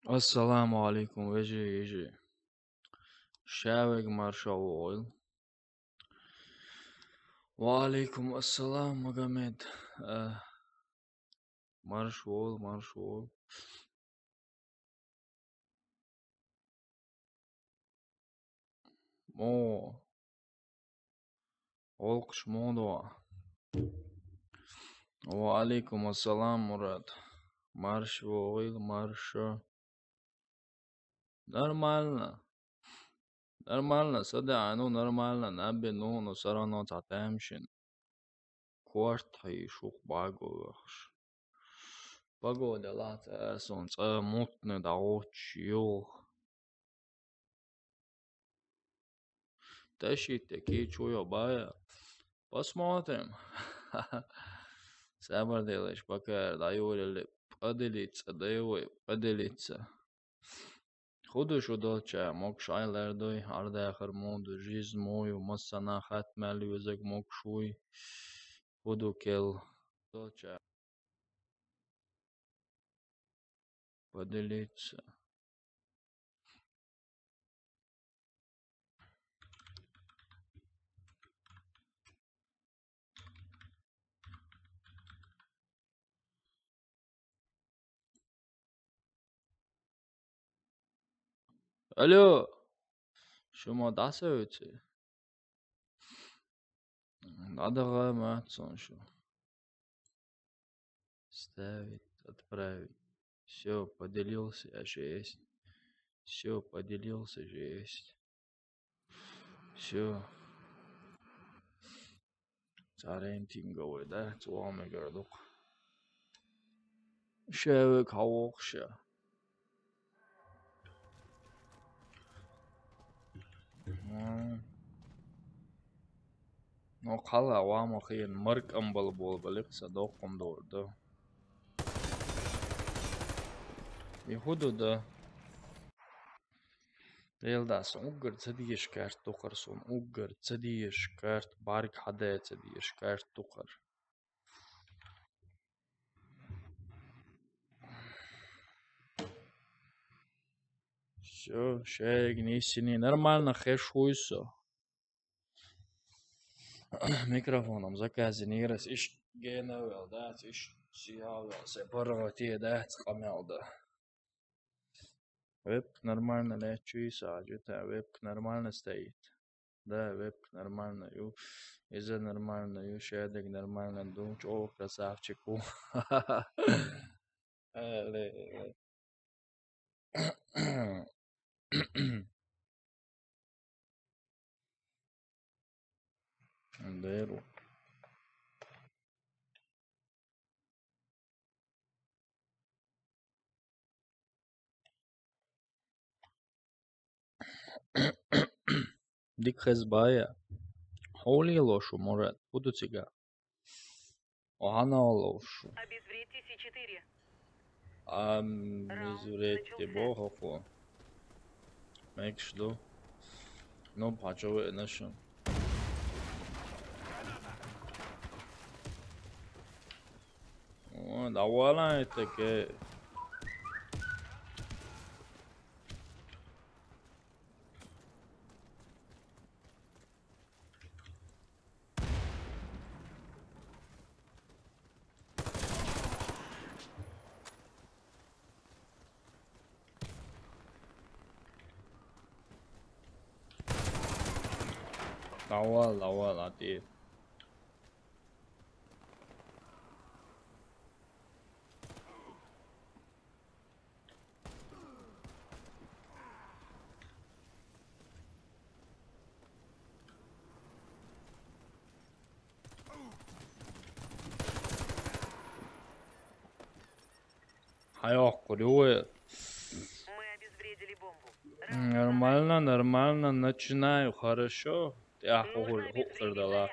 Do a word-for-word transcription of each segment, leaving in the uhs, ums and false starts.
Ассаламу алейкум, вежи, ежи. Шавег маршал вогӀил. Ва алейкум ассалам, Магомед. Э, марш вогӀил, марш вогӀил. Мо. Олкъуш модо. Ва алейкум ассалам, Мурат. Марш вогӀил, марша. Нормально. Нормально, саде, ну, нормально, набе, ну, ну, всё равно цатаем шин. Корт хьи шух баго вахш. Погода лаца, сон цӀа мутны да оч, ёх. Тащите ки чуё бая. Посмотрим. Сабар делаешь, пока да юрили поделиться, да его поделиться. Худу шу долча, мог шайлар дой, ардахар моду, жизнь мою, массана хатмали везаг мог шуй. Худу кел долча. Поделиться. Алло. Шумо дасавете? Надо матсон шу. Ставить, отправить. Все, поделился, жесть. Все, поделился, жесть. Все. Царентинговый, да? Цуамы городок. Шевек хавокша. Но хала вама хин марк амбал бол балик са доккум дорда. И худу да. Релдас уггар цадиеш карт тухар сон, уггар цадиеш карт, барк хада цадиеш карт тухар. Все, шег нисини. Нормально хеш хуйсо. Микрофоном заказе нирас иш генавел, да, иш сиявел, се порвати, да, цкамел, да. Вебка нормально лечуйса, жита, вебка нормально стоит. Да, вебка нормально, ю, иза нормально, ю, шедек нормально, дум, чё, красавчик, у. Э, ле, ле. Деру. Дик хезбая. Хьоли лошу, Мурат, буду цига. Оана лошу. Обезвредьте С четыре. Ам, изурете бохохо. Мекшду. Ну, пачо нашу. О, давала это ке. Давал, давал, а ты. Хаяхкур, ё. Мы обезвредили бомбу. Нормально, нормально, начинаю, хорошо. Я хухур, хухур дала.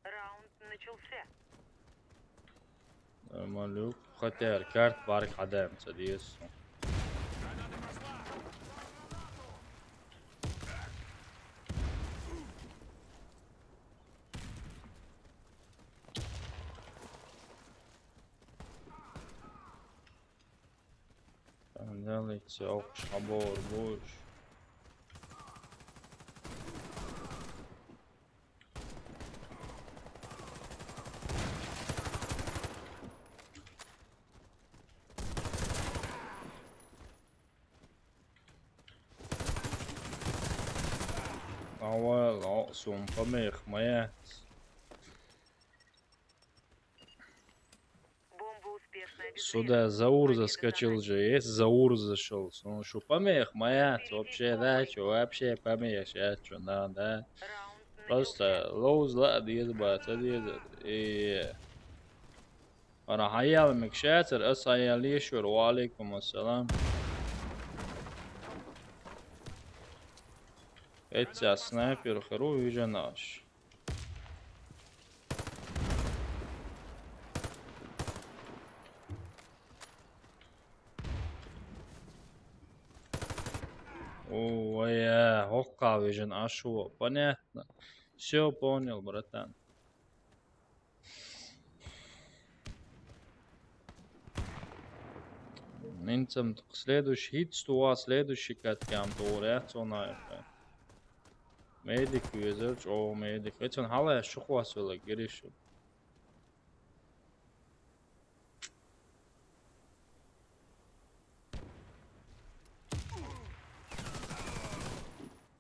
Раунд начался. Нормально. Хотя карт барик адам, садись. Налица, охуш, хьабор, буш. Ава, ла, сумпа мех, моя. Бомба успешно обезврежена. Сюда Заур заскочил же, есть? Заур зашёл. Ну, что, помех моя, вообще, да, чё, вообще помех, я чё, да, да. Просто лоуз ла деза, ба, ца деза. И ара хьаял мик шацар, ас хьаял ешур, ва алейкум ассалам. Эця снайпер херу вижен аш. О, я, хокка вижен аш. Понятно. Всё понял, братан. Нинцам следующий хит, стуа следующий каткам тур, я, цона, я. Медик везер, о, медик. Эцон хала шухвас вела, гиришу.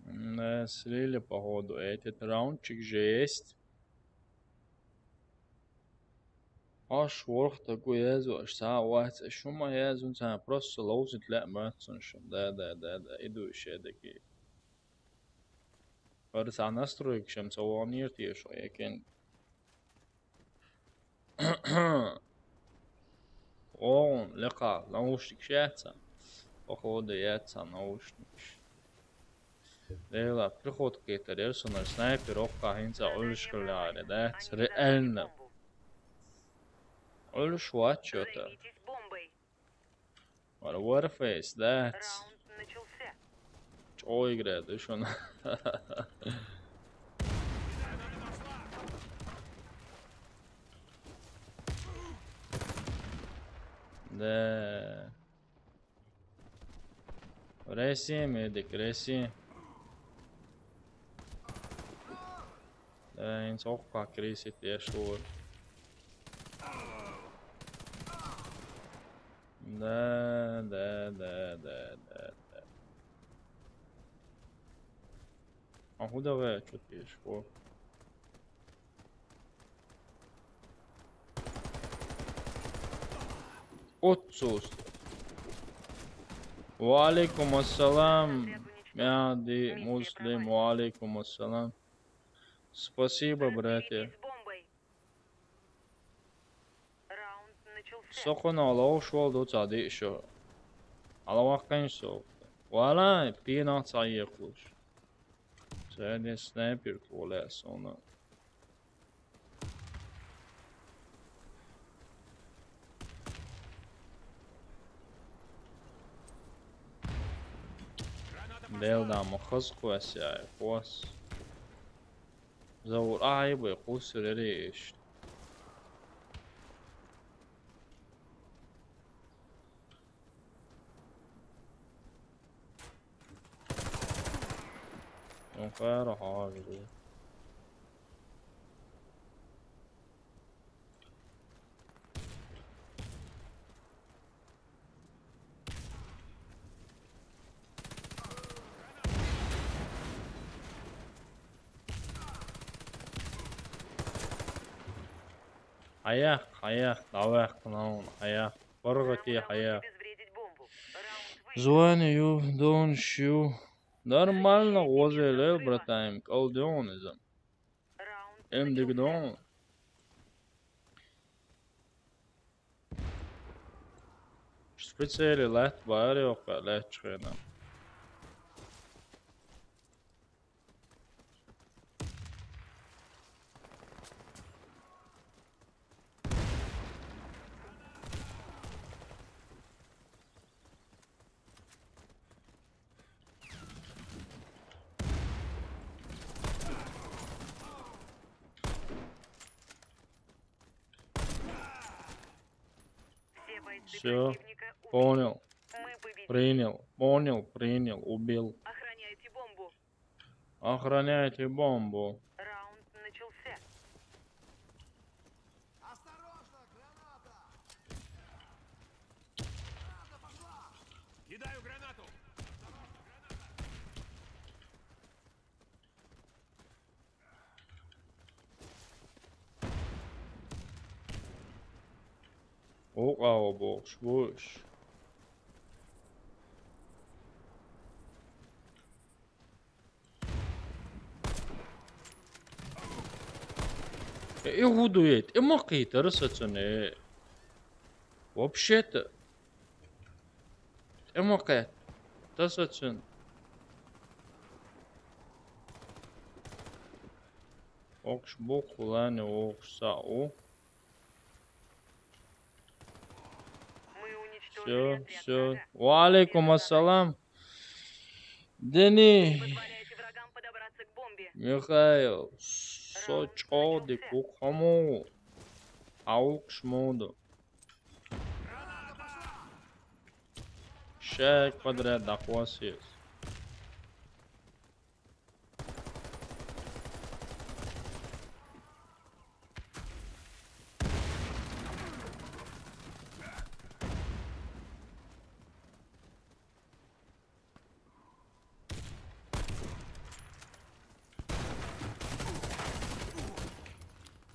Да, слили, походу, этот раундчик же есть. Аш ворх такой язу, аш са вац, шума язун са просто лоузит ле мацун шум. Да, да, да, да, иду ещё такие. Ар са настройк шам са ванир тешо, якен. О, лекха, наушник шеца. Походу, яца наушник. Дела, приход кетер, я сонар снайпер, окка хинца улишкаларе, да? Реально. Улиш вач чё-то. Займитесь бомбой. War-, Warface, да? Раунд начался. Чё играет, ты шо на? Да. Ресим, медик, ресим. Да, инц окка крисит, я шур. Да, да, да, да, да, да. А куда вы, чё ты ещё? Отсутствует. Ва алейкум ассалам. Мяди Муслим, ва алейкум ассалам. Спасибо, братья. Раунд начался. Сокона лоу шол ду цади шо. Ала ваккан шо. Вала, пина цаи куш. Сади снайпер куле сона. Дел да махаз квас я, квас. Заур, ай, бе, кусрериш. Онхара хагы. Хаяк, хаяк, давай, кунаун, хаяк. Порготи, хаяк. Звоню, дон щу. Нормально, гъозеле, братан, калдён изам. Эм дигдон. Спецели лат бари окка лат чхена. Все бойцы Всё, противника убиты. Понял. Мы победили. Принял, понял, принял, убил. Охраняйте бомбу. Охраняйте бомбу. Раунд начался. Осторожно, граната! Граната пошла! Кидаю гранату! О, ава бокш, бош. Э, э, гудует, э, макъитар сацуне. Вообще-то. Э, макъит. Та сацун. Окш бу кулане, окш сау. Мы Все, уничтожили отряд все. врага. Ва алейкум ассалам. Дени. Позволяете врагам подобраться к бомбе. Михаил. Сочоди кукаму. Аукш моду. Шаг подряд даквасис.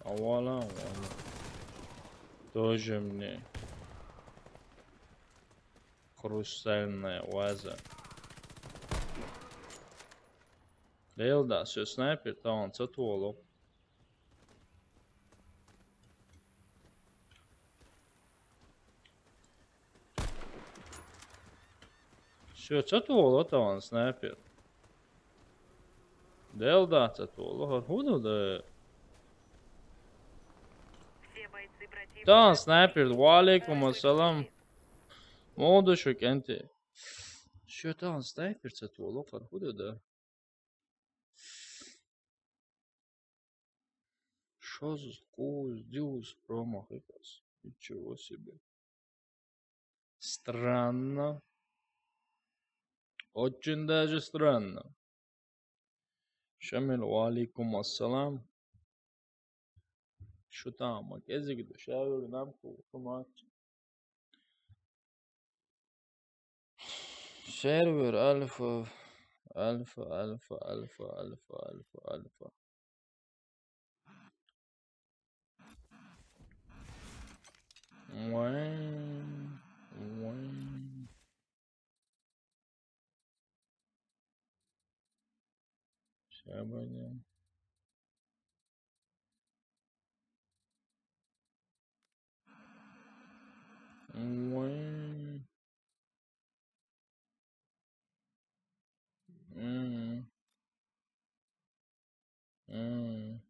Авала, авала. Тоже мне. Хрустальная ваза. Лелда, все, снайпер, та он цатуоло. Все, цатуоло, та он снайпер. Лелда, цатуоло, худу да. Все бойцы противника. Та он снайпер, ва алейкум ассалам. Моду шук энти. Все, та он снайпер, цатуоло, худу да. Шоз, куз, дюз, промах и пас. Ничего себе. Странно. Очень даже странно. Шамил, ва алейкум ассалам. Шутама, кезик да, шавер нам ку, кумат. Сервер альфа, альфа, альфа, альфа, альфа, альфа, альфа. Уайн, уайн. Ща будем. Уайн. М. М.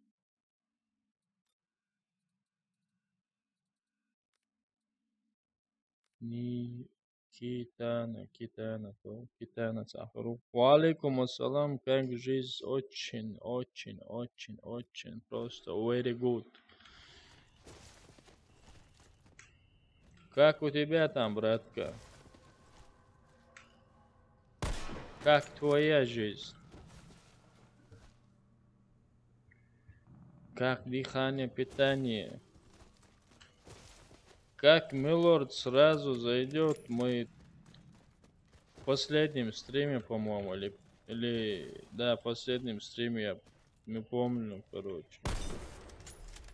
Ни-, Китана, Китана, то, Китана Сахару. Ва алейкум ассалам, как жизнь? Очень, очень, очень, очень, просто very good. Как у тебя там, братка? Как твоя жизнь? Как дыхание, питание? Как Милорд сразу зайдет, мы в последнем стриме, по-моему, или, или, да, в последнем стриме я не помню, короче.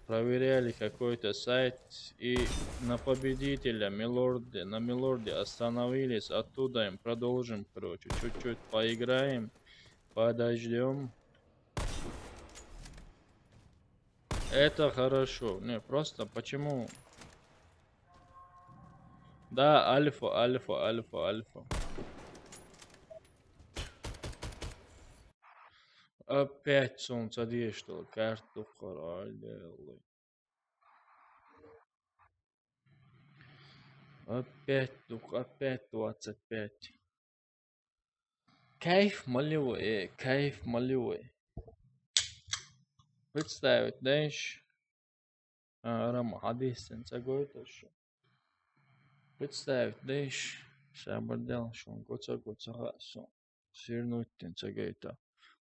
Проверяли какой-то сайт и на победителя Милорде, на Милорде остановились, оттуда им продолжим, короче, чуть-чуть поиграем, подождем. Это хорошо. Не, просто почему? Да, альфа, альфа, альфа, альфа. Опять солнце, где что ли? Карту королевы. Опять, ну, опять двадцать пять. Кайф малевой, э, кайф малевой. Представить, знаешь, а, Рама, хадис, сен цагой то что. Представить, знаешь, Сабар дел, шун гоца-гоца ха сун. Сирнуттин цагайта.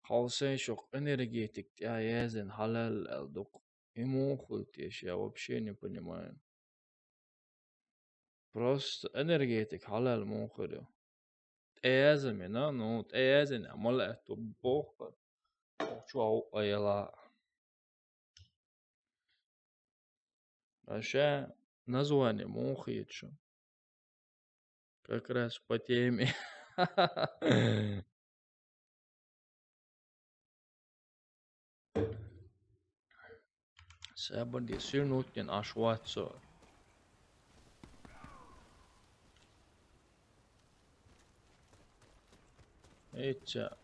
Халсен шух энергетик тя язин халал ал дук. Имун хултеш, я вообще не понимаю. Просто энергетик халал мун хулю. Тязамина, ну, тязина, мала ту бохпа. Чуау аяла. А ща название мун хичу. Как раз по теме. Сабар дел, сирнуттин ашвацо. Эча.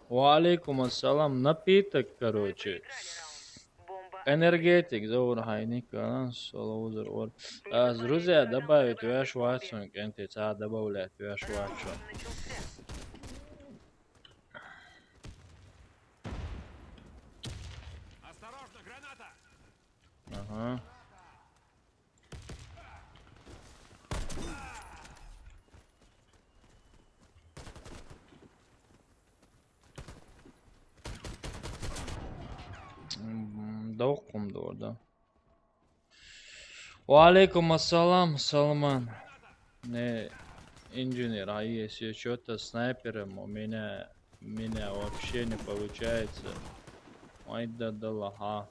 Ва алейкум ассалам, напиток, короче. Энергетик, заур хайник, а, солоузер ор. А, друзья, добавить ваш ватсон, кенте ца добавлять ваш ватсон. Осторожно, граната! Ага. М, да, окунду орда. Ва алейкум ассалам, Салман. Не, инженер, а если что-то снайпером у меня, у меня вообще не получается. Ой, да, да, лаха.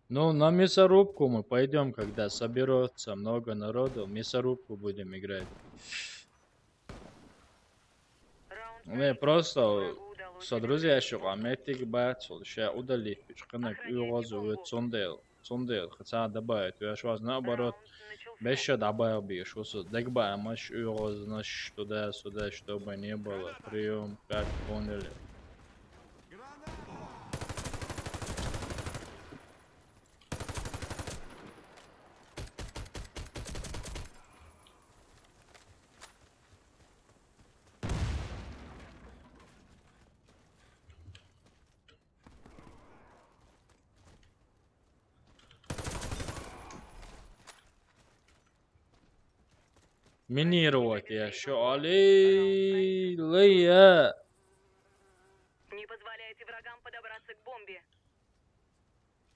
Ну, на мясорубку мы пойдем, когда соберется много народу, мясорубку будем играть. Не, просто со друзья еще, а метик бацул, ща удалить, пич, кынак уйгъазу, цундел, цундел, хотя добавить, я ж вас наоборот, беша добавил, беш, вот, дегба, маш уйгъаз, значит, туда-сюда, чтобы не было. Прием, как поняли. Минировать я, что, аллея? Не позволяйте врагам подобраться к бомбе.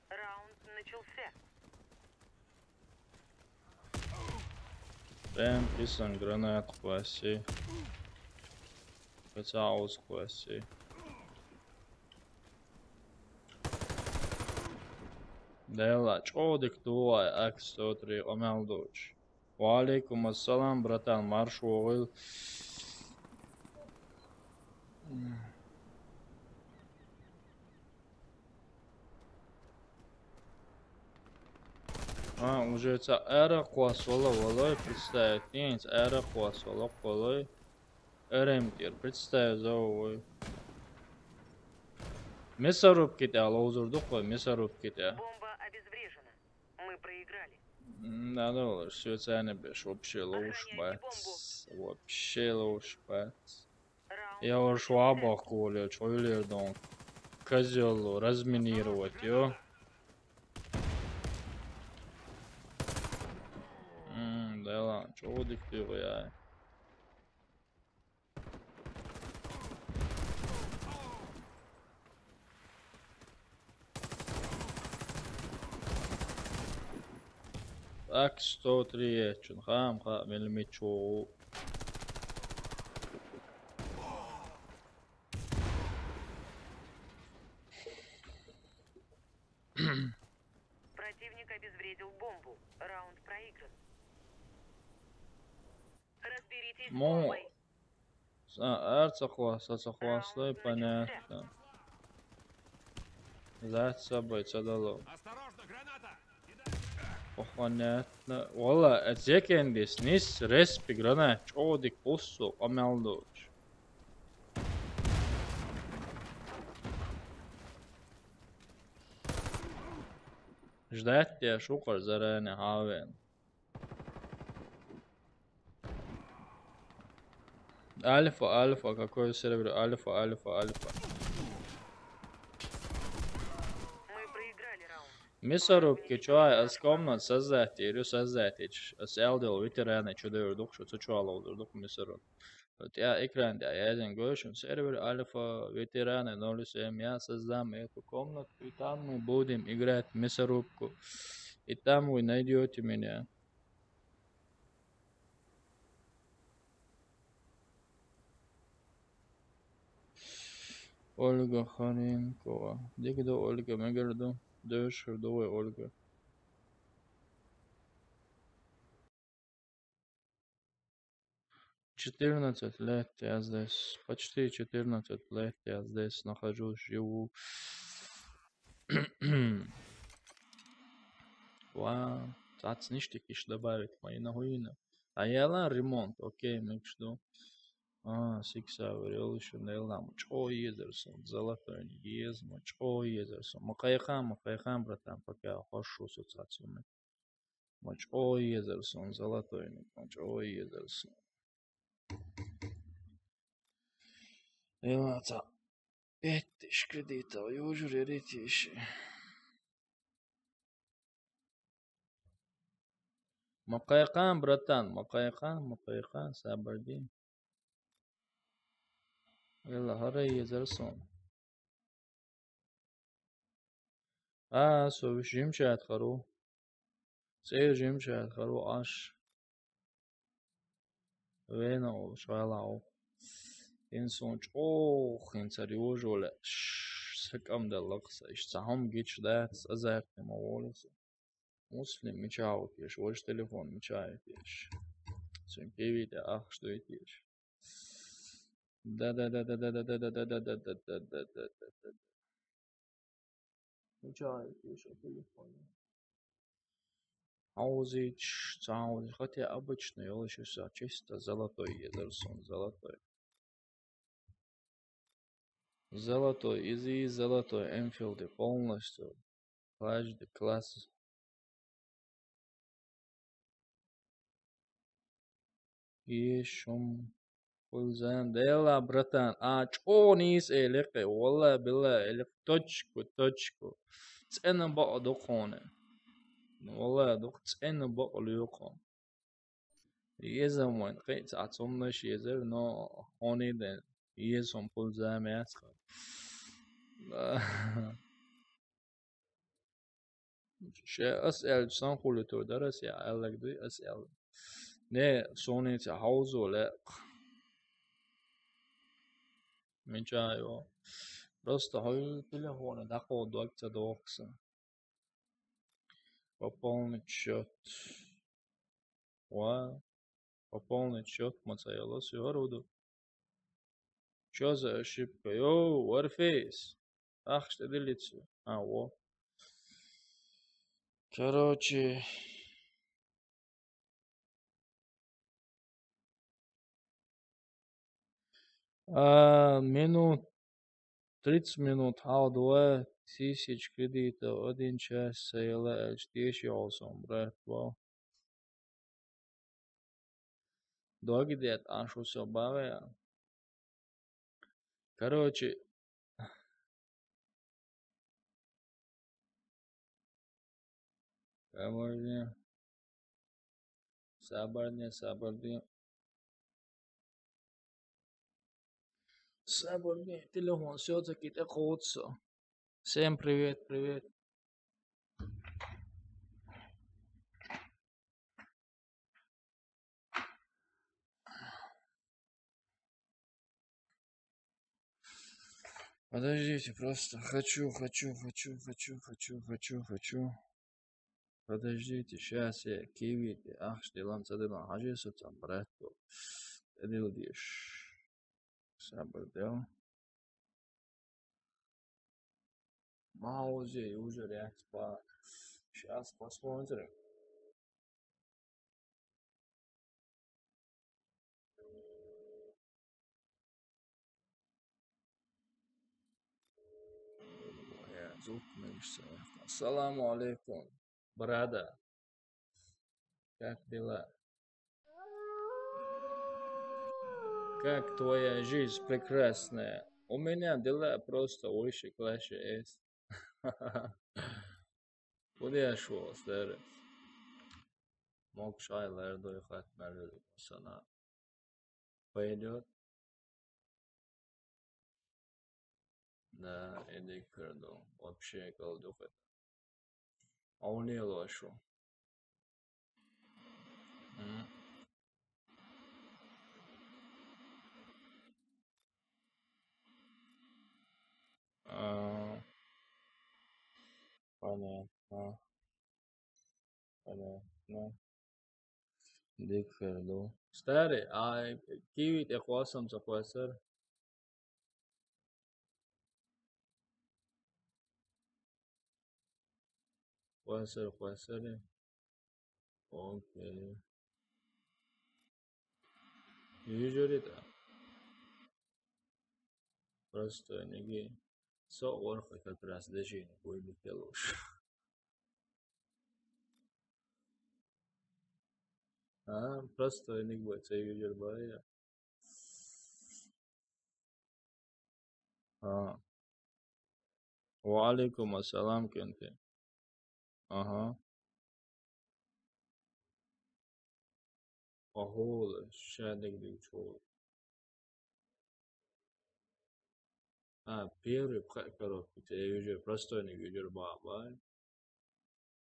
Раунд начался. Прям писан гранат класси. Хотя ауз класси. Дела, чё дик дуай, ак сто три, омял дуч. Ва алейкум ассалам, братан, марш угъил. А, уже ца эра квас вала валай, представить, нец эра квас вала валай. Эрем тир, представь, за овой. Мясорубки-то, а лоузур духло, мясорубки-то. Бомба обезврежена. Мы проиграли. М, да, да, всё, цены беш, вообще лоуш бац. Вообще лоуш бац. Я уж вабах кулю, чё или дон. Козёлу разминировать, ё. М, да ладно, чё вы диктируете? Так, сто три, чун хам, ха, мельми чу. Противник обезвредил бомбу. Раунд проигран. Разберитесь с бомбой. А, ар цахуас, а цахуас, лой, понятно. Зать собой, цадало. Осторожно, граната! О, понятно. Вала, а зекендис, нис, респи, гранат, чё дик пуссу, омял дуч. Ждать я, шукъар заранее хьавен. Альфа, альфа, какой сервер? Альфа, альфа, альфа. Мы проиграли раунд. Мясорубки, чё, ас комнат создать, или создать, ас элдел ветераны, чё дёрдук, шо цо чё алавдур дук мясоруб. Вот я экран, да, я один гошин, сервер альфа, ветераны ноль семь, я создам эту комнату, и там мы будем играть в мясорубку. И там вы найдёте меня. Ольга Харенкова. Дигдо Ольга, мегердо. Дёшер, давай, Ольга. Четырнадцать лет я здесь. Почти четырнадцать лет я здесь нахожусь, живу. Ва, цац ништяк иш добавить, мои нахуйна. А я ла ремонт, окей, микшду. А, сикса врёл ещё, нелам. Чё езерсон, золотой, езма, чё езерсон. Макайхан, макайхан, братан, пока хошу суцацию. Мачо езерсон, золотойник, мачо езерсон. Эмаца. Пять тысяч кредитов, южу реритиши. Макайкан, братан, макайкан, макайкан, сабарди. Эла хара езерсон. А, со виш жимчаат хару. Се жимчаат хару аш. Вена ол шалау. Инсон чох, инсар южоле. Сакам да лакса. Иш сахам гич да, азарт ма волса. Муслим мечаут еш, ваш телефон мечаут еш. Сен кеви да ах, что еш. Да, да, да, да, да, да, да, да, да, да, да, да, да, да, да, да, да. Мечаут еш телефон. Аузич, цаузич, хотя обычно я лучше всё чисто золотой езерсон, золотой. Золотой, изи золотой Энфилды полностью. Каждый класс. Ешум. Пулзан. Дела, братан. А, чё низ элек, валла, билла, элек точку, точку. Цена ба духоне. Валла, дух цена ба люкон. Езам вайн, кайц ацумнаш езер, но хони ден. Езам пулзам ясха. Ше ас эл сан хули то дарас я аллаг дуй ас эл. Не, сони ца хаузу ле. Мечаю. Просто хой телефона дакъо дуак ца дохса. Пополнить счёт. Ва. Пополнить счёт мацаялас югаруду. Чё за ошибка? Йоу, Warface. Ах, что делится? А, во. Короче. А, минут, тридцать минут, хау два тысяч кредитов, один час, саяла, альч, теши, олсон, брат, вау. Доги дет, а шо всё баве. Короче, Сабарни. Сабарни, сабарни. Сабарни, телефон всё-таки так вот всё. Всем привет, привет. Подождите, просто хочу, хочу, хочу, хочу, хочу, хочу, хочу. Подождите, щас я киви, ах, что лам цадылам, хажи суцам, брат, был. Эдил диш. Сабр дел. Маузе уже реакт по. Щас посмотрим. Ассаламу алейкум. Брада. Как дела? Как твоя жизнь прекрасная? У меня дела просто выше крыши есть. Куда я шёл, старый? Мог шай лердой хат мэлэли сана. Пойдёт? Да, иди к Ферду. Вообще колдух это. А у нее лошу. М. А, понятно. Понятно. Дик Ферду. Старый, а кивит я хвасам за хвасар. Хвасар, хвасар. Окей. Южари да. Просто неги. Со орха как раз даже не будет лучше. А, просто не будет, а южар бая. А. Ва алейкум ассалам, кенте. Ага. Ахол, шадык дык чол. А, первый пха-, коробка, те уже простойный южар баба.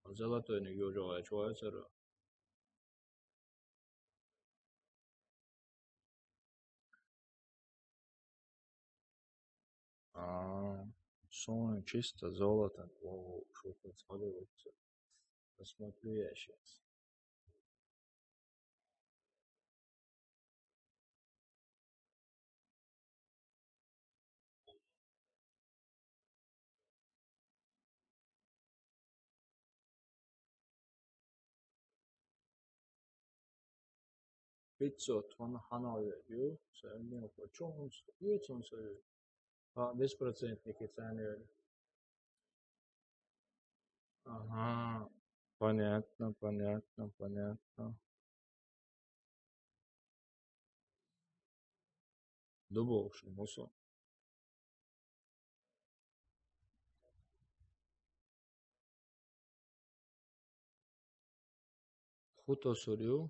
Золотойный южар чуайсара. А, сон чисто золото. О, что происходит? Посмотрю я сейчас. Пятьсот, он ханал ю, сэмни по чём, ю цон сэ. А, беспроцентники цены. Ага, понятно, понятно, понятно. Дубовши, мусо. Хуто сурю.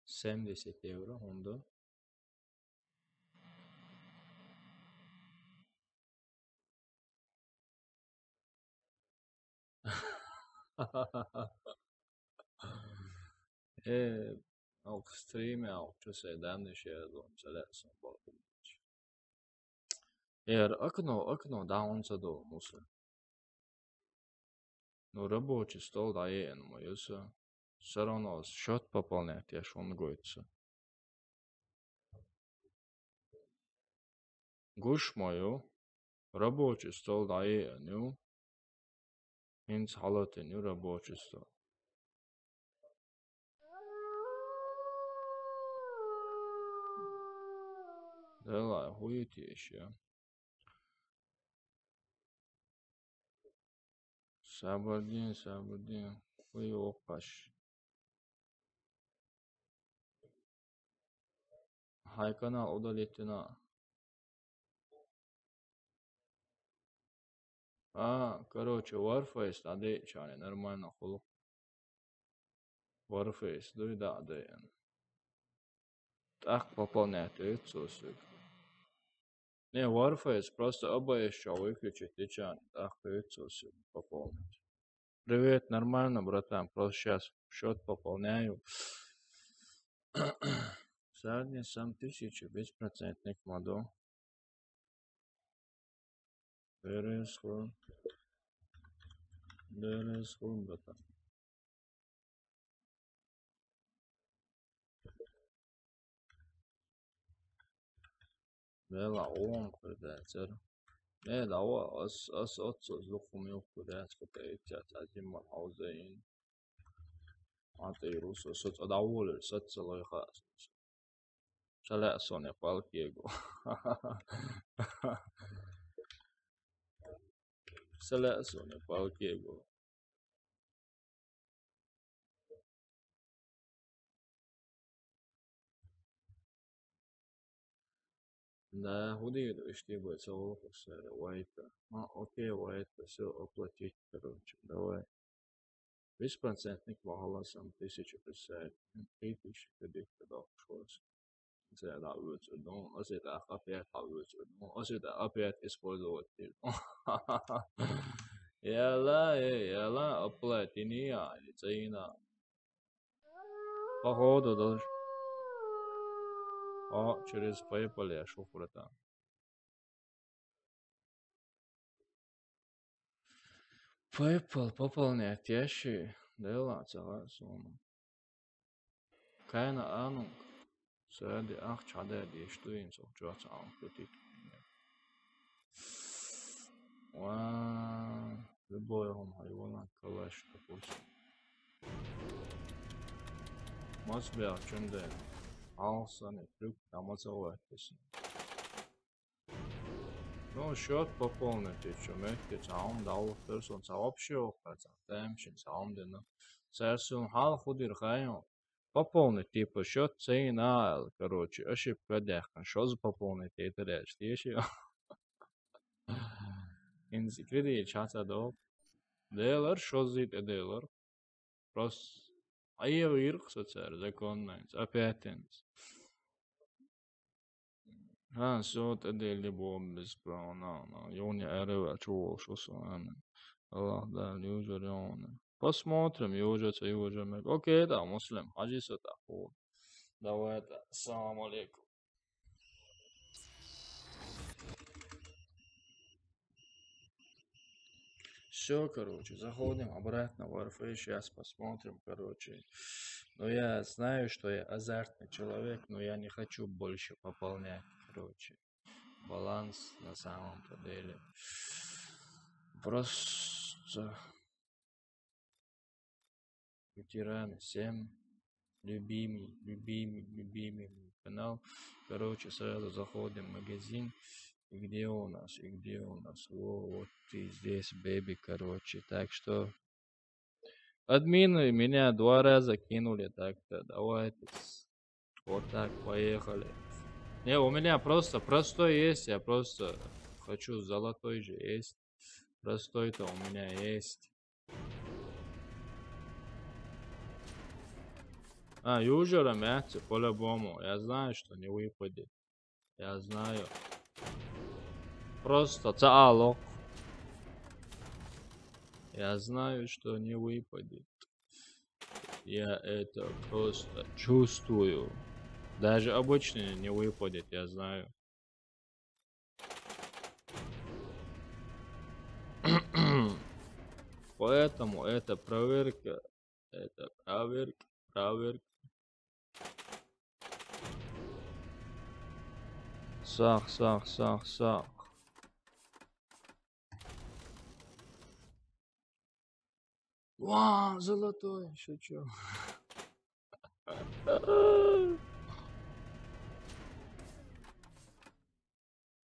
Семьдесят евро, онда. Э, ох, стриме, ох, чё сэ данный ещё я думаю, сэ да, сам бог. Эр, окно, окно, да, он задумался. Ну, рабочий стол, да, и, ну, моё всё. Всё равно счёт пополнять, я ж он гоится. Гуш мою, рабочий стол, да, и, ну. Инц халатыню рабочий стол. Дела хует ещё. Сабырдин, сабырдин. Хуй окаш. Хай канал удалить на. А, короче, Warface, а дэ чане, нормально хулу. Warface, дуй да дэ. Так пополнять, это всё. Не, Warface, просто оба ещё выключить, и чё, так, и всё, всё, пополнить. Привет, нормально, братан, просто щас счёт пополняю. Садни сам тысячу, беспроцентный кладу. Берес ху. Берес ху, братан. Бела он курдацер. Э, дава, ас, ас, ас, ас, лукум юк курдац, кутаитят, азим мал хаузаин. Ат и рус, ас, ас, даволер, сат салой хас. Шаля соне палкего. Ца лаьа суна палкего. Да, хӀу дийр иштта бай ца гӀулакхаш сара, вайта. А, окей, вайта, всё, оплатить, короче, давай. Беспрецедентник вахала сам тысяча пятьдесят, три тысячи кредит дал шоас. Ца да вуц, ну, аса да опять а вуц, ну, аса да опять использовать. Яла, э, яла, оплатить, не, а, не, цена. Походу, даже. О, через PayPal я шуфрата. PayPal пополнять ящи. Дела целая сумма. Кайна анунг. Сади ахча хьадаьд, еш дуйин цо чоц аун кутит. Ва, любой хӀума хьайвана калаш, допустим. Мас бяхчун ден. Алсани, трюк, а маса вахтеси. Ну, счёт пополнить, и чё, мягкий, цаун дал, персон, ца вообще охка, ца тем, чин, цаун дена. Царсун хал худир хайон. Пополнить, типа, счёт цена, короче, ошибка дяхан, что за пополнить, это речь, ты ещё. Инзи кредит, чаца дол. Делар, что за это делар? Просто. А я вирх социар, законно, опять инзи. Ха, всё, тӀадели бо без права на, на, юни эреве чувол шо со, амин. Аллах да, южер юни. Посмотрим, южер ца южер мег. Окей, да, Муслим, хьажи со та хо. Давай, да, салам алейкум. Все, короче, заходим обратно в Warfare, сейчас посмотрим, короче. Но я знаю, что я азартный человек, но я не хочу больше пополнять, короче, баланс на самом-то деле. Просто ветераны, всем любимый, любимый, любимый мой канал. Короче, сразу заходим в магазин. И где у нас, и где у нас? Во, вот ты здесь, бэби, короче. Так что админы меня два раза кинули, так-то давайте. Вот так, поехали. Не, у меня просто простой есть, я просто хочу золотой же есть. Простой-то у меня есть. А, южера мяти, по-любому. Я знаю, что не выпадет. Я знаю. Просто цаалок. Я знаю, что не выпадет. Я это просто чувствую. Даже обычный не выпадет, я знаю. Поэтому это проверка, это проверка, проверка. Сах, сах, сах, сах. Ва, золотой, шучу.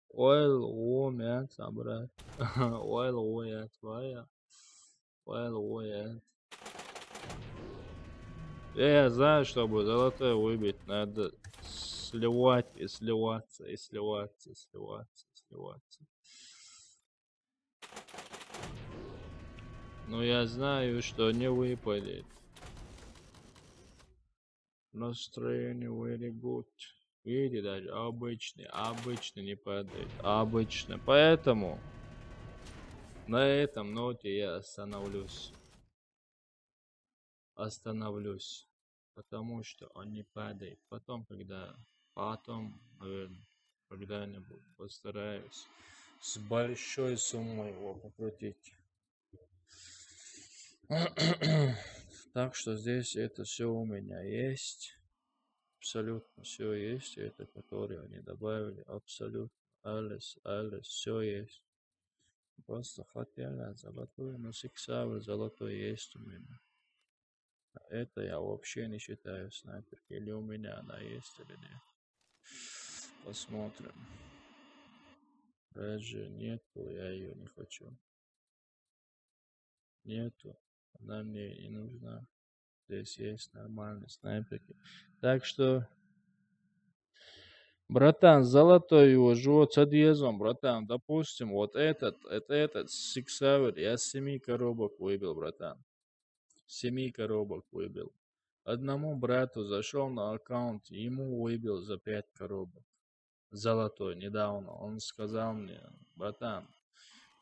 Ойл умеет собрать. Ойл умеет, вая. Ойл умеет. Я, я знаю, чтобы золотой выбить, надо сливать и сливаться, и сливаться, и сливаться, и сливаться. Но я знаю, что не выпадет. Настроение very good. Видите, даже обычный, обычный не падает. Обычно. Поэтому на этом ноте я остановлюсь. Остановлюсь. Потому что он не падает. Потом, когда, потом, наверное, когда-нибудь постараюсь с большой суммой его покрутить. Так что здесь это все у меня есть. Абсолютно все есть. Это, которое они добавили. Абсолютно. Алис, Алис, все есть. Просто хотела золотую, но сиксавр золотой есть у меня. А это я вообще не считаю снайперкой. Или у меня она есть, или нет. Посмотрим. Даже нету, я ее не хочу. нету. Она мне не нужна. Здесь есть нормальные снайперки. Так что, братан, золотой его живот с одъездом, братан. Допустим, вот этот, это этот Six Hour, я с семи коробок выбил, братан. С семи коробок выбил. Одному брату зашел на аккаунт, ему выбил за пять коробок. Золотой недавно. Он сказал мне: «Братан,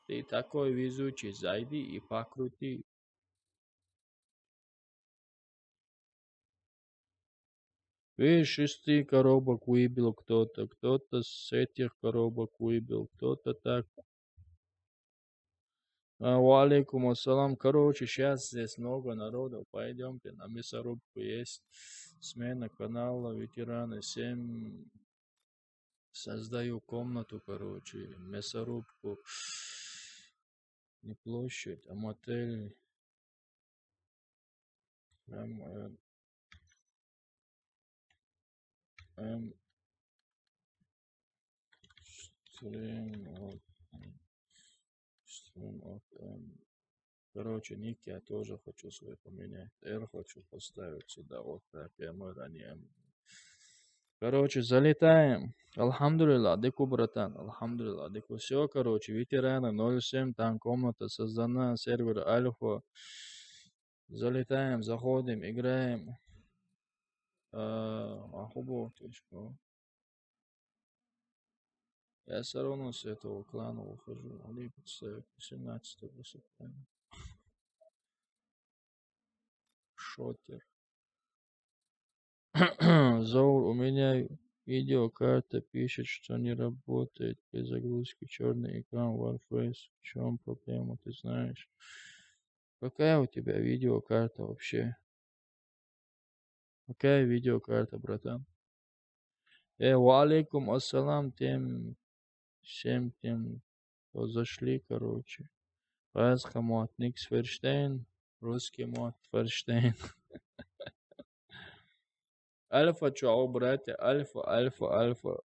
ты такой везучий, зайди и покрути». Видишь, из шести коробок выбил кто-то, кто-то с этих коробок выбил, кто-то так. А, ва алейкум ассалам. Короче, сейчас здесь много народу. Пойдемте, на мясорубку есть смена канала «Ветераны семь». Создаю комнату, короче, мясорубку. Не площадь, а мотель. М, э, М, стрим от, стрим от, м. Короче, ник я тоже хочу свой поменять. Р хочу поставить сюда, вот так, я мэр, а не М. Короче, залетаем. Алхамдулилла, дыку, братан, алхамдулилла, дыку. Всё, короче, ветераны ноль семь, там комната создана, сервер Альфа. Залетаем, заходим, играем. А, ахубо, точка. Я всё равно с этого клана ухожу. Они представят восемнадцатого выступления. Шотер. Заур, у меня видеокарта пишет, что не работает при загрузке чёрный экран Warface. В чём проблема, ты знаешь? Какая у тебя видеокарта вообще? Какая видеокарта, братан? Э, ва алейкум ассалам, тем, всем тем, кто зашли, короче. Фрайс хамуат, никс ферштейн, русский муат ферштейн. Альфа, чё, братья, альфа, альфа, альфа.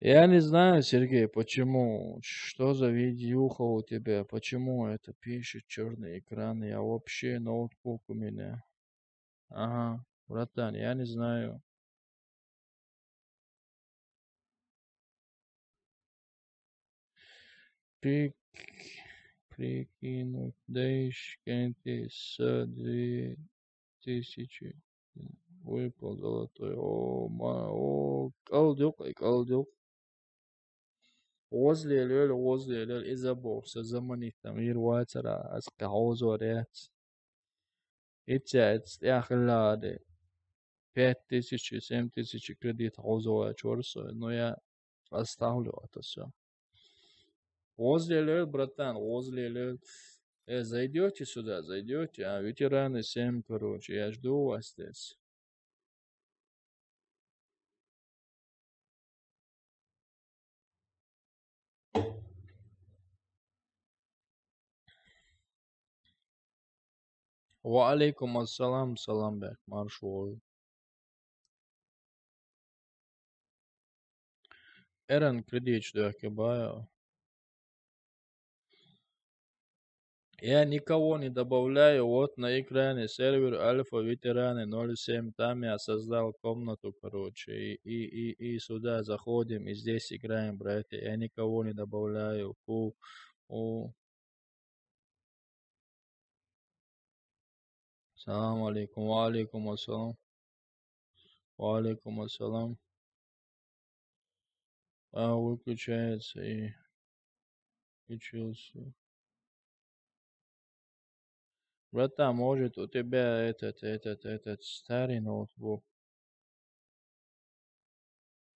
Я не знаю, Сергей, почему, что за видюха у тебя, почему это пишет чёрный экран, я вообще ноутбук у меня. Ага, братан, я не знаю. Прик-, прикинуть, да ещё с две тысячи выпал золотой. О, ма, о, калдюк, ай, калдюк. Возле лёль, возле лёль, из-за бокса, заманить там, ирвацара, аска хозорец. Иця, иця, я хлады. Пять тысяч, семь тысяч кредит хозорец, чёрсо, но я оставлю это всё. Возле лёль, братан, возле лёль. Э, зайдёте сюда, зайдёте, а, ветераны семь, короче, я жду вас здесь. Ва алейкум ассалам, салам бек, маршал. Эрен кредит дёке бая. Я никого не добавляю. Вот на экране сервер Альфа Ветераны ноль семь. Там я создал комнату, короче. И, и, и, и сюда заходим, и здесь играем, братья. Я никого не добавляю. У, у. Салам алейкум. Ва алейкум ассалам. Ва алейкум ассалам. А, выключается и включился. Братан, может, у тебя этот, этот, этот старый ноутбук?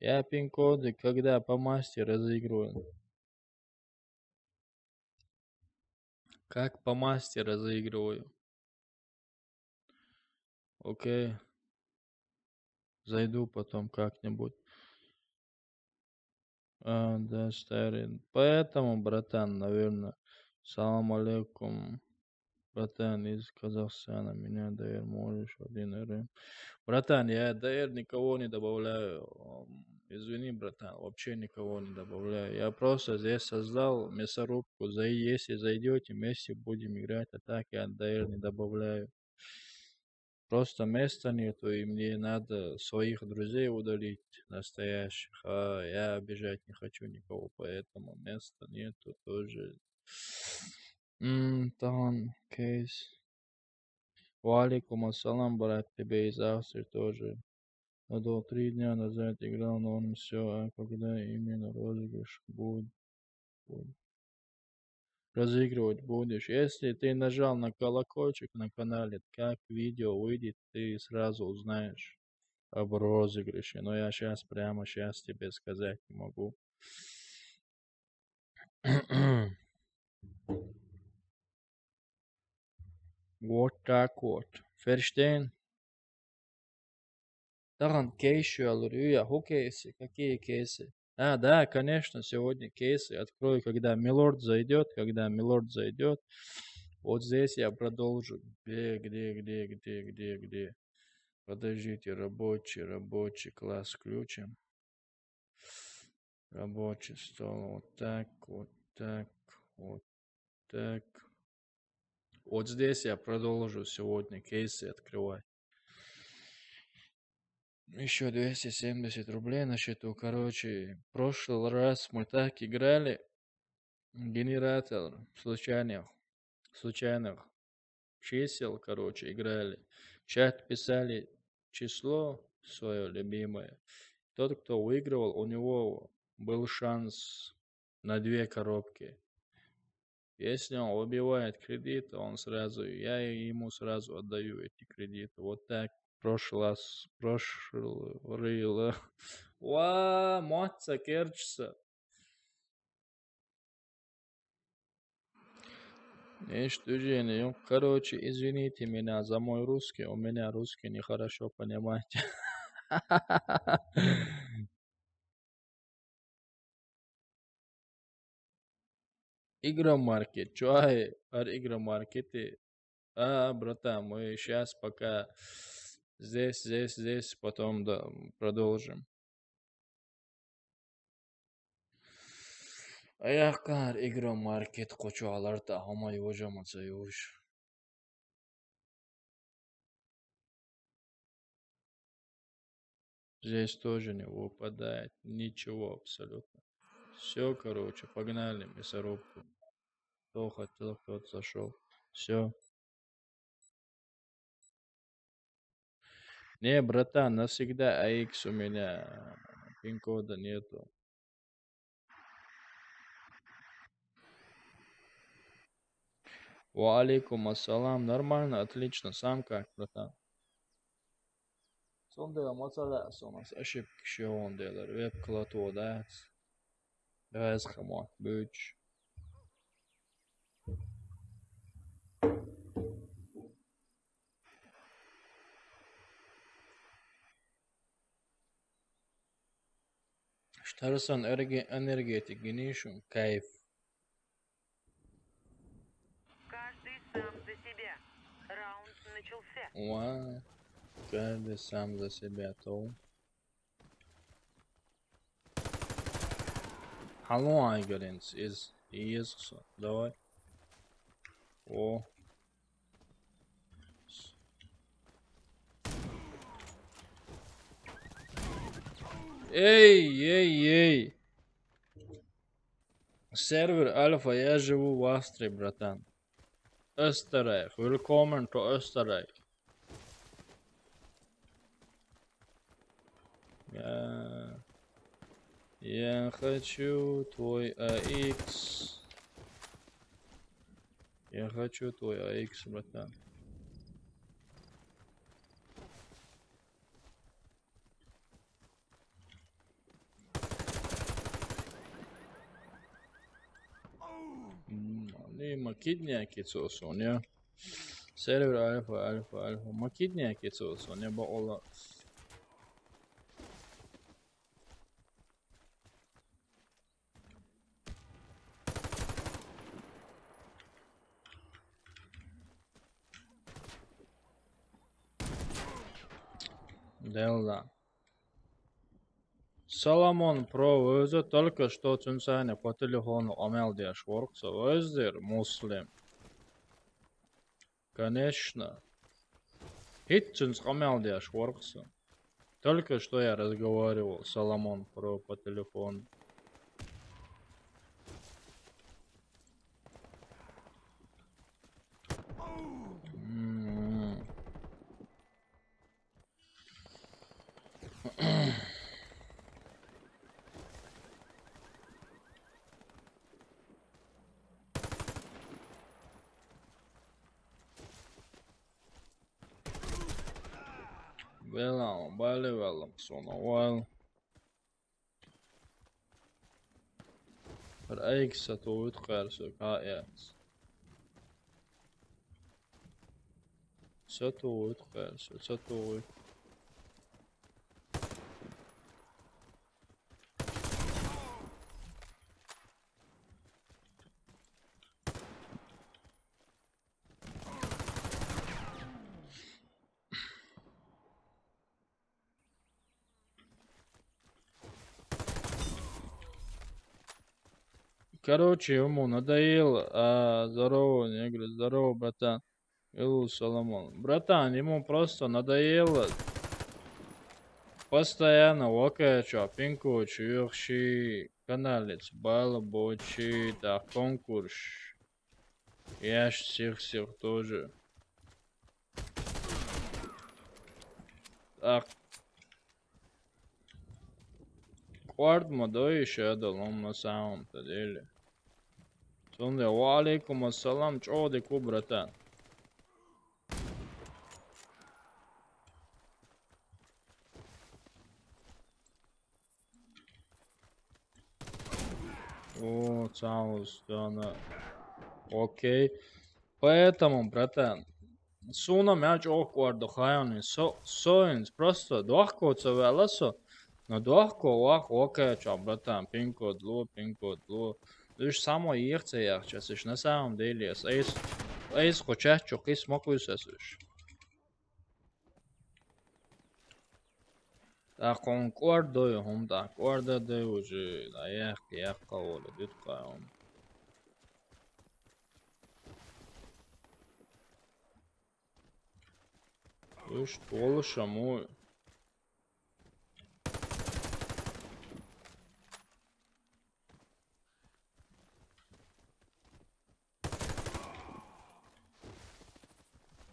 Я пин-коды когда по масти разыгрываю? Как по масти разыгрываю? Окей. Зайду потом как-нибудь. А, да, старый. Поэтому, братан, наверное. Салам алейкум. Братан из Казахстана, меня Даир можешь один РМ. Братан, я Даир никого не добавляю. М, Извини, братан, вообще никого не добавляю. Я просто здесь создал мясорубку. За- Если зайдете, вместе будем играть, а так я Даир не добавляю. Просто места нету, и мне надо своих друзей удалить, настоящих. А я обижать не хочу никого, поэтому места нету тоже. М, Таган Кейс. Ва алейкум ассалам, брат, тебе из Австрии тоже. Надо три дня назад играл, но он все, а когда именно розыгрыш будет? Разыгрывать будешь. Если ты нажал на колокольчик на канале, как видео выйдет, ты сразу узнаешь об розыгрыше. Но я сейчас, прямо сейчас тебе сказать не могу. Вот так вот. Ферштейн. Таган кейс шуялар, юя, ху кейсы, какие кейсы? А, да, конечно, сегодня кейсы открою, когда Милорд зайдет, когда Милорд зайдет. Вот здесь я продолжу. Где, где, где, где, где, где? Подождите, рабочий, рабочий класс включим. Рабочий стол, вот так, вот так, вот так. Вот здесь я продолжу сегодня кейсы открывать. Еще двести семьдесят рублей на счету. Короче, в прошлый раз мы так играли. Генератор случайных, случайных чисел, короче, играли. В чат писали число свое любимое. Тот, кто выигрывал, у него был шанс на две коробки. Если он выбивает кредит, он сразу, я ему сразу отдаю эти кредиты. Вот так. Прошлый раз, прошлый раз. Ва, матца керчса. Ишт движение. Короче, извините меня за мой русский. У меня русский нехорошо понимать. Игромаркет. Чё ай, ар игромаркеты? А, братан, мы сейчас пока здесь, здесь, здесь, потом да, продолжим. Аяхкар игромаркет кочуалар та хама южа маца юж. Здесь тоже не выпадает ничего абсолютно. Все, короче, погнали мясорубку. Кто хотел, тот зашел. Все. Не, братан, навсегда АИКС у меня. Пин-кода нету. Ва алейкум ассалам. Нормально, отлично. Сам как, братан? Сонда мацала сомас ошибка шеон делер. Веб клато да. Давай схамот, буч. Штарсан энергетик гинишун кайф. Каждый сам за себя. Раунд начался. Уа, каждый сам за себя, то. Халон айгаринс из из. Давай. О. Эй, эй, эй. Сервер Альфа, я живу в Австрии, братан. Österreich. Willkommen to Österreich. Я, я хочу твой АИКС. Я хочу твой АИКС, братан. М, не, макидня кицо соня. Сервер Альфа, Альфа, Альфа. Макидня кицо соня, ба ола. Делла. Соломон Про веза только что цунцайна по телефону къамел деш воркса вездер Муслим. Конечно. Хит цунц къамел деш воркса. Только что я разговаривал с Соломон Про по телефону. М. Велам, бали велам, сона вал. Р айк сатуут кэрсэ, ка яц. Сатуут кэрсэ, сатуут. Короче, ему надоело. А, здорово, негр, здорово, братан. Илу Соломон. Братан, ему просто надоело постоянно вокача, пинкочи, юхши, каналец, балабочи, да, конкурс. Я ж всех-всех тоже. Так. Къуард ма дой, иша да лом на самом-то деле. Сонде, ва алейкум ассалам, чё ты ку, братан? О, цаус, да, на. Окей. Поэтому, братан, суна мяч ох къуарда хайони, со, соинс, просто дохко ца вела со, но дохко вах, окей, чё, братан, пин-код лу, пин-код лу. Душ само ехце яхча, сыш, на самом деле, эс, эс, эс хоча чё, кис мокуй сасыш. Так, он къуард дой, хум, так, къуард дой уже, да, ях, ях, къавола, дит къаон. Уж толы шаму.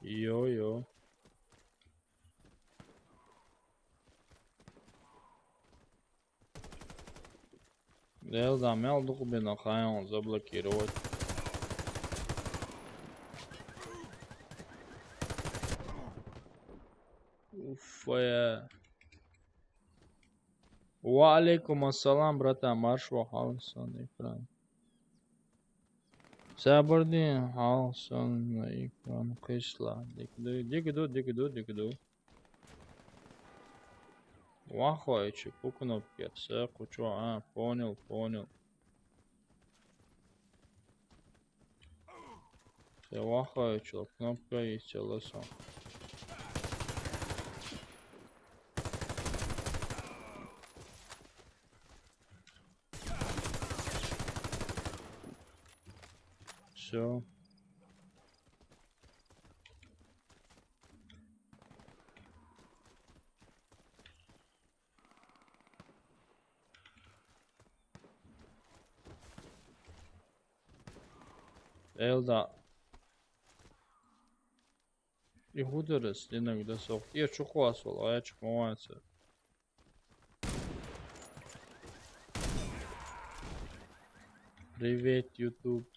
Йо, йо. Дел да мел дуку бина хайон заблокировать. Уф, я. Ва алейкум ассалам, братан, марш вахал сан экран. Сабырдин хал сан на экран кысла. Дикду, дикду, дикду, дикду. Вахо, эчи, по кнопке, всё, кучу, а, понял, понял. Всё, вахо, эчи, кнопка и целоса. Всё. Элда. И худерес, иногда сох. Я чухуасол, а я чухуасол. Привет, YouTube.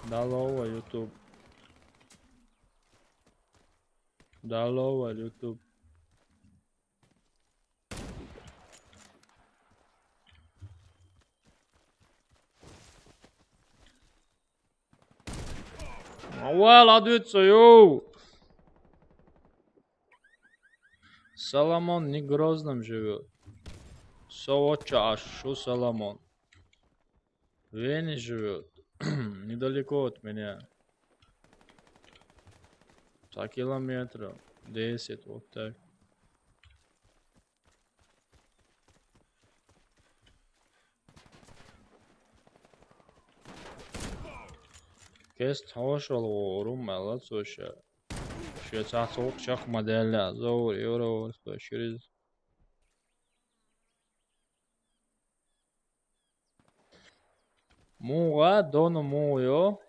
Здорово, YouTube. Здорово, YouTube. Well, адвитсо, йоу! Соломон не в Грозном живёт. Со отча аж шу Соломон. В Вене живёт. Недалеко от меня. Цхьа километр десять, вот так. Кест хьошал ворум, молодец вообще. Шеца цох чах модель, зовр, евро, сто, через. Мугъа, дону мугъ йо.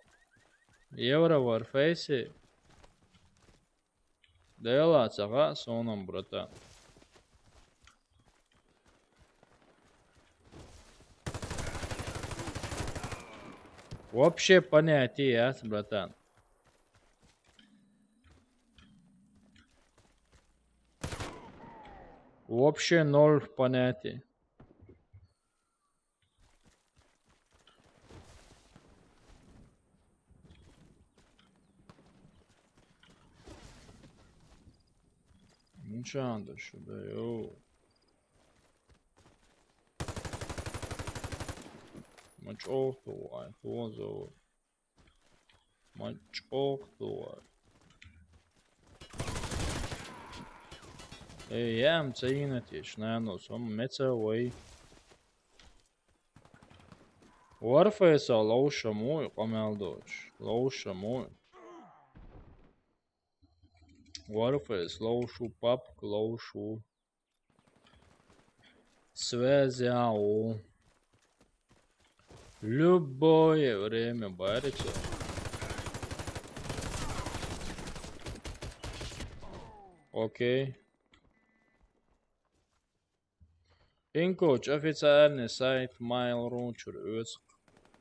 Евро Warface. Дела цагъа сонам, братан. Вообще понятия, братан. Вообще ноль понятий. Ничего, да сюда, йоу. Ма чӀоагӀ ту вай, хӀунза вай. Ма чӀоагӀ ту вай. Э, ям ца йина теш, нану, сом меца вай. Warface-а ловша муй, къамел доч. Ловша муй. Warface ловшу, пабг ловшу. Связяу. Любое время бариться. Окей. Инкоч официальный сайт Mail.ru чур оьцк.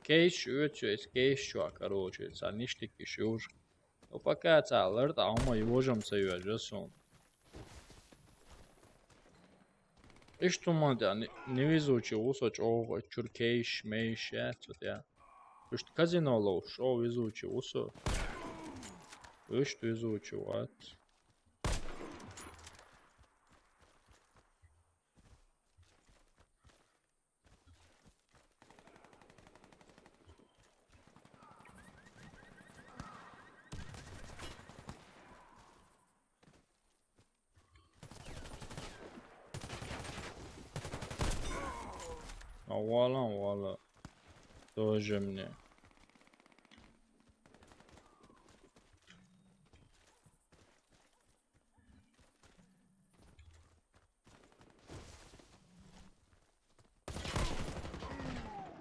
Кейш оьцу, эс кейш чуа, короче, ца ништяк иш юж. Ну, пока ца аларт, а ума южам ца юажа сун. Иш туман тя не-, невезучий усо чӀоагӀа, чур кейш, мейш, я, цу тя. Ишт казино лов, шо везучий усо. Ишт везучий ват. А вала, вала. Тоже мне.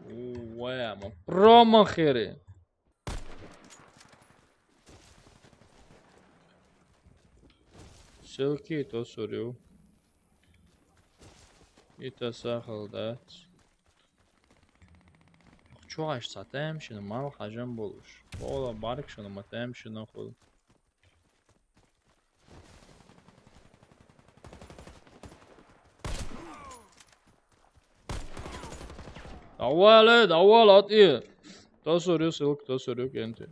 Уэма. Промахери. Ссылки то сурю. И та сахал дац. Чугаш ца тем шин мал хажам болуш. Ола барк шин ма тем шин охул. Давай, ле, давай, лати. То сурю ссылку, то сурю кенти.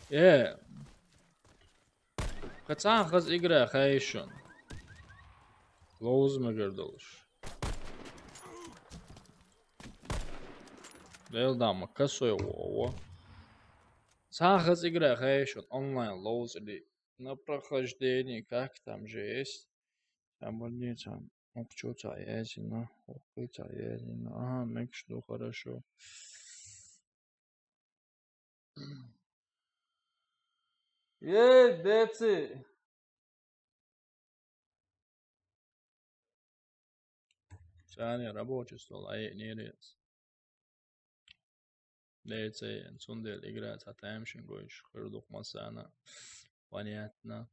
Э. Кацан хаз игра хайшун. Лоуз мегер долуш. Дел дама, косой вово. Сан хаз игра хайшун, онлайн лоуз или на прохождении, как там же есть. Там больница. Ок, чё ца язина? Ок, ца язина. Ага, мекш ду, хорошо. Ей, деци! Сани рабочий стол, ай, не рез. Деци, цундел играть, а там шин гойш, хырдук масана. Понятно.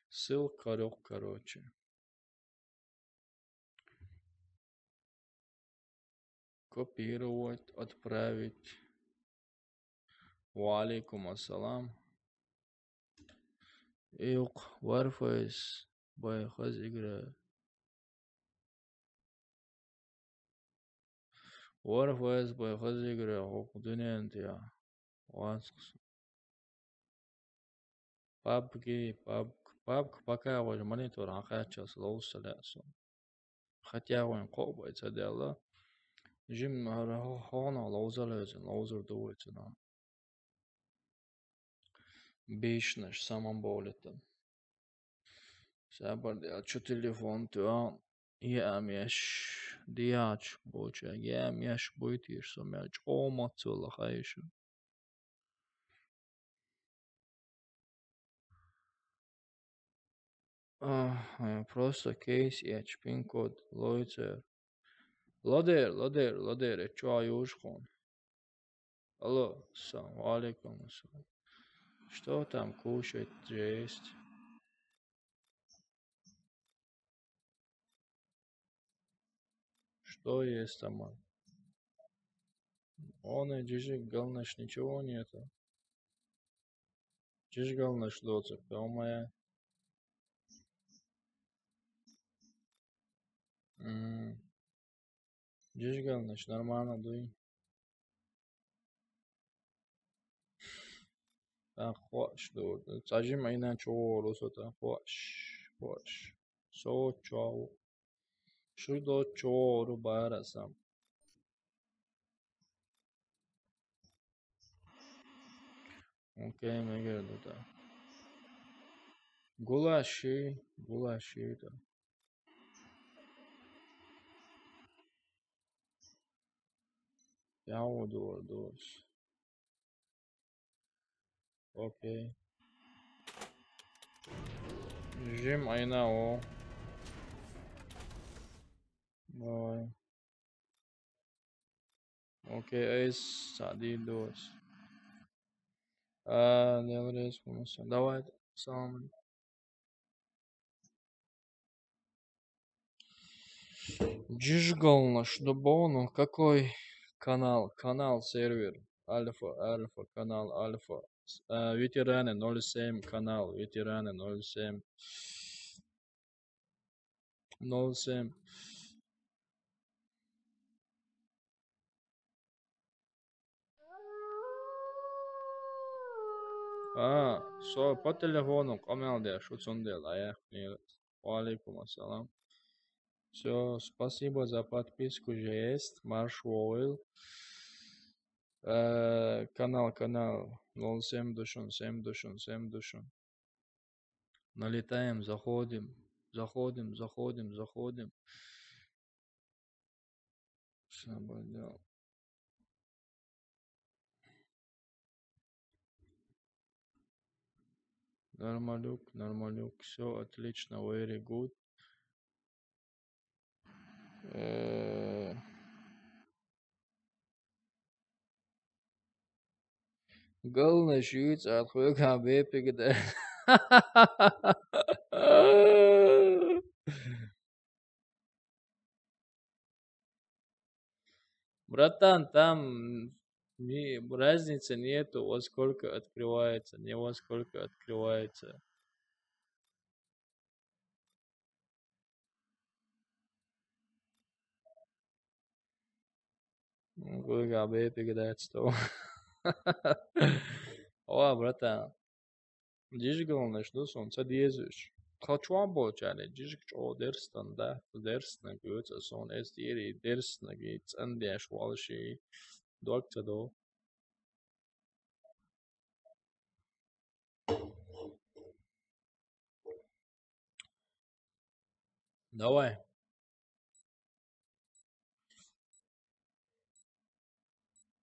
Ссылка корёк, короче. Копировать, отправить. Ва алейкум ассалам. Юк, Warface байхаз игра. Warface байхаз игра, хок дунен тя. Ванскс. Пабги, пабг, пабг пока гъой монитор хьакъаччалца ловза леа сун. Хотя гъойн кхоъ бай ца делла. Жим хьона ловза левзин, ловзур ду вайцина. Бийшнаш самам болитан. Сабар де, а чё телефон ту, а? Я меш, диач, боча, я меш буйтир, со мя чё мацула хайшу. А, э, просто кейс и пин-код, лойцер. Лодер, лодер, лодер, э, чё, а, южхон. Алло, салам алейкум, салам. Что там кушать есть? Что есть там? Он и Джижик Галнаш, ничего нету. Джижик Галнаш доцик, да, моя. М. Джижик Галнаш, нормально, дуй. Та хуаш ду. Цажим айна чору со та хуаш. Хуаш. Со чору. Шурдо чору барасам. Окей, мегер ду та. Гулаши, гулаши та. Яу дур дус. Окей. Жим айна о. Давай. Окей, эйс сади дус. А, не врез, конечно. Давай, салам. Джижгалнаш, да бону, какой канал? Канал, сервер. Альфа, альфа, канал, альфа. С-, а, ветераны ноль семь, канал, ветераны ноль семь. Ноль семь. А, со по телефону къамел деш, шуцун дел, ая. Ва алейкум ассалам. Всё, спасибо за подписку, же есть, марш воил. Э, канал, канал, ноль семь душун, семь душун, семь душун. Налетаем, заходим, заходим, заходим, заходим. Всё, пойдём. Нормалюк, нормалюк, всё отлично, very good. Э, Главное, шуц, а хуй кабе пигде. Братан, там не, разницы нету, во сколько открывается, не во сколько открывается. Гуйга бепи гадац то. Ова, братан. Джижгалнаш ду сон, ца дезуш. Тха чуа болчале, джижг чо дерстан да, дерсна гуца сон, эс дири дерсна ги, цан деш валши, дог ца до. Давай.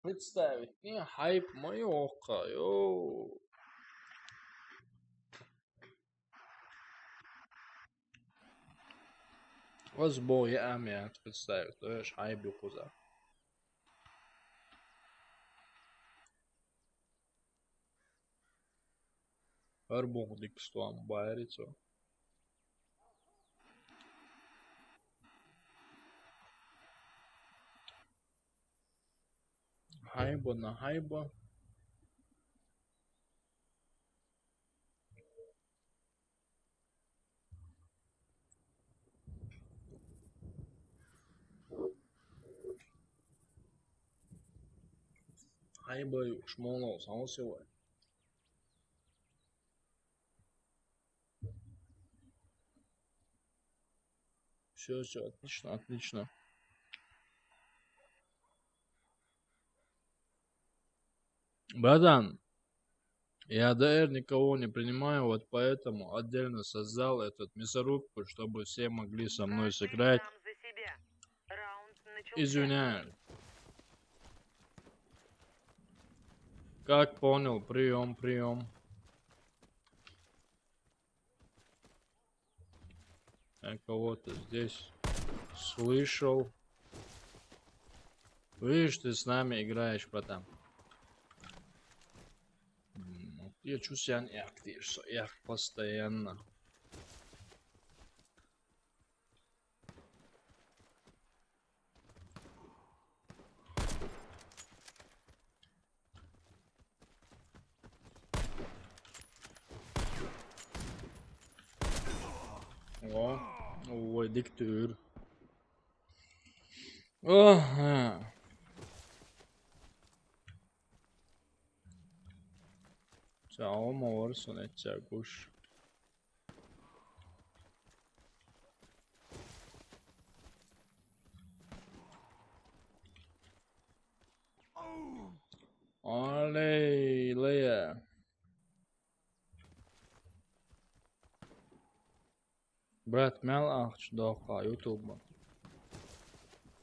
Представить. Не, хайп мой окко, йоу. Оз бо я амя представить, то еш хайп бу куза. Гьар бугъдик стуам байрицо. Гьайба на гьайба. Гьайба шмола, самосевай. Всё, всё, отлично, отлично. Братан, Я Д Р никого не принимаю, вот поэтому отдельно создал этот мясорубку, чтобы все могли со мной сыграть. Извиняюсь. Как понял? Прием, прием. Я кого-то здесь слышал. Видишь, ты с нами играешь, братан. М, вот я чувствую, я актив, я постоянно. О, ой, диктор. О, а. Чао, морсон, эццагуш. Алей, лея. Брат, мел ахча дохка ютуб.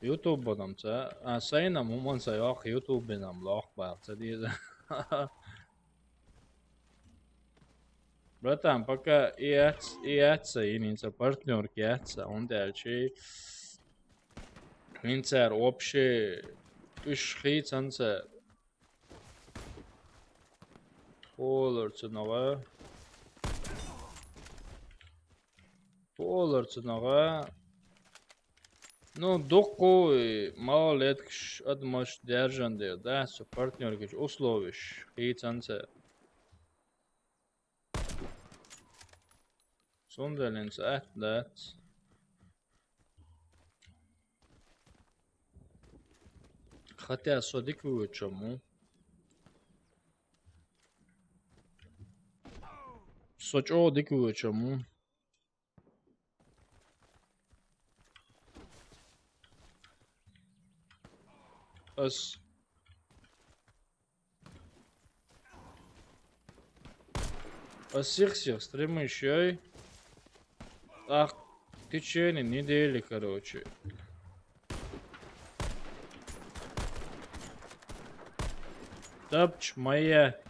Ютуб адам це. А, сайнам, уман сай ах ютуб бинам лох бал це дизе. Братан, пока и эц, и эца, и нинца партнёрки эца, он дальше. Инцер вообще иш хицанца. Полар цунага. Полар цунага. Ну, дукку, малолеткаш, адамаш держан дер, да, со партнёркаш условиш хицанца. Цундел инца атта дац. Хотя со дика вуйча мо. Со чӀоагӀа дика вуйча мо. Аз Аз сих-сих стримы шой. Ах, в течение недели, короче. Тапч моя.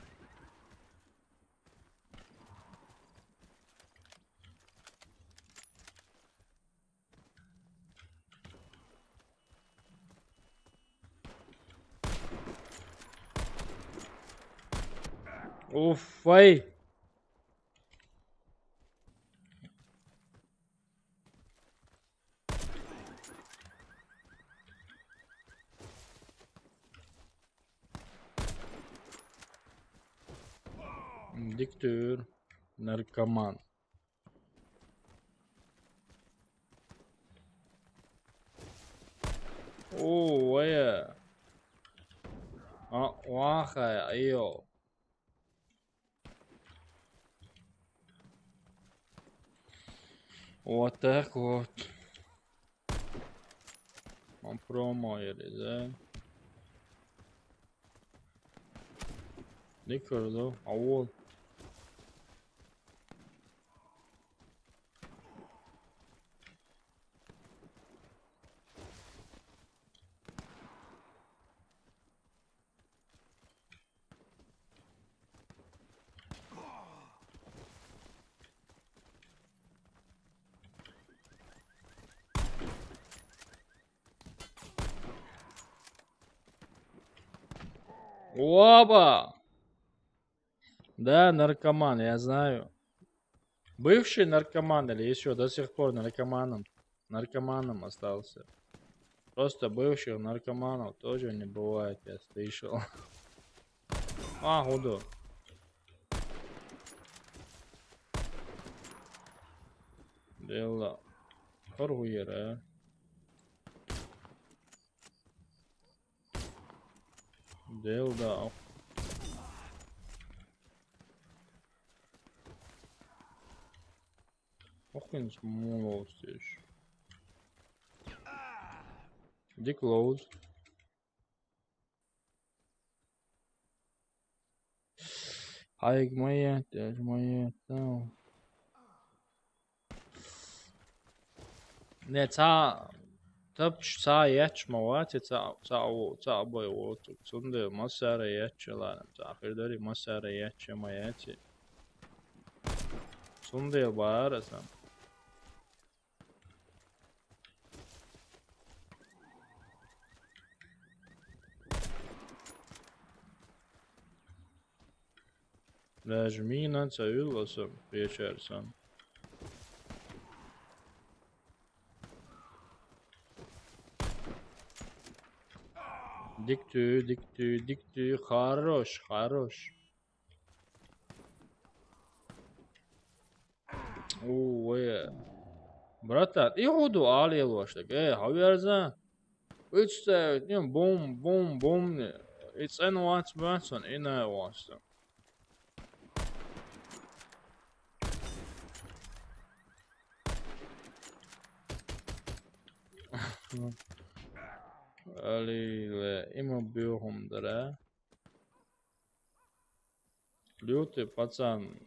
Уф, вай. Диктор, наркоман. О, вая. А, ваха, айо. Вот так вот. Он промо или, да? Не круто. А вот. Оба! Да, наркоман, я знаю. Бывший наркоман или ещё до сих пор наркоманом? Наркоманом остался. Просто бывших наркоманов тоже не бывает, я слышал. А, худу. Дело. Хоргуера. Дело, да. Охин смолостиш. Диклоуз. Хьайга ма етта, ма етта. Не, цхьа тапча цхьа етташ ма вац, цхьа, цхьа во-, цхьа бой воцург. Цундела массара етташ ларам, цхьа хир дари массара етташ ма яц. Цундела бара сан. Даже мина ца юлласа печерсан. Дикту, дикту, дикту, хорош, хорош. Ой. Братан, и худу али лоштак. Э, хавярза. Уьцтэ, не, бум, бум, бум, не. И цен вац, бац, он, и на вац. Али ле, има бюхум дара. Лютый пацан.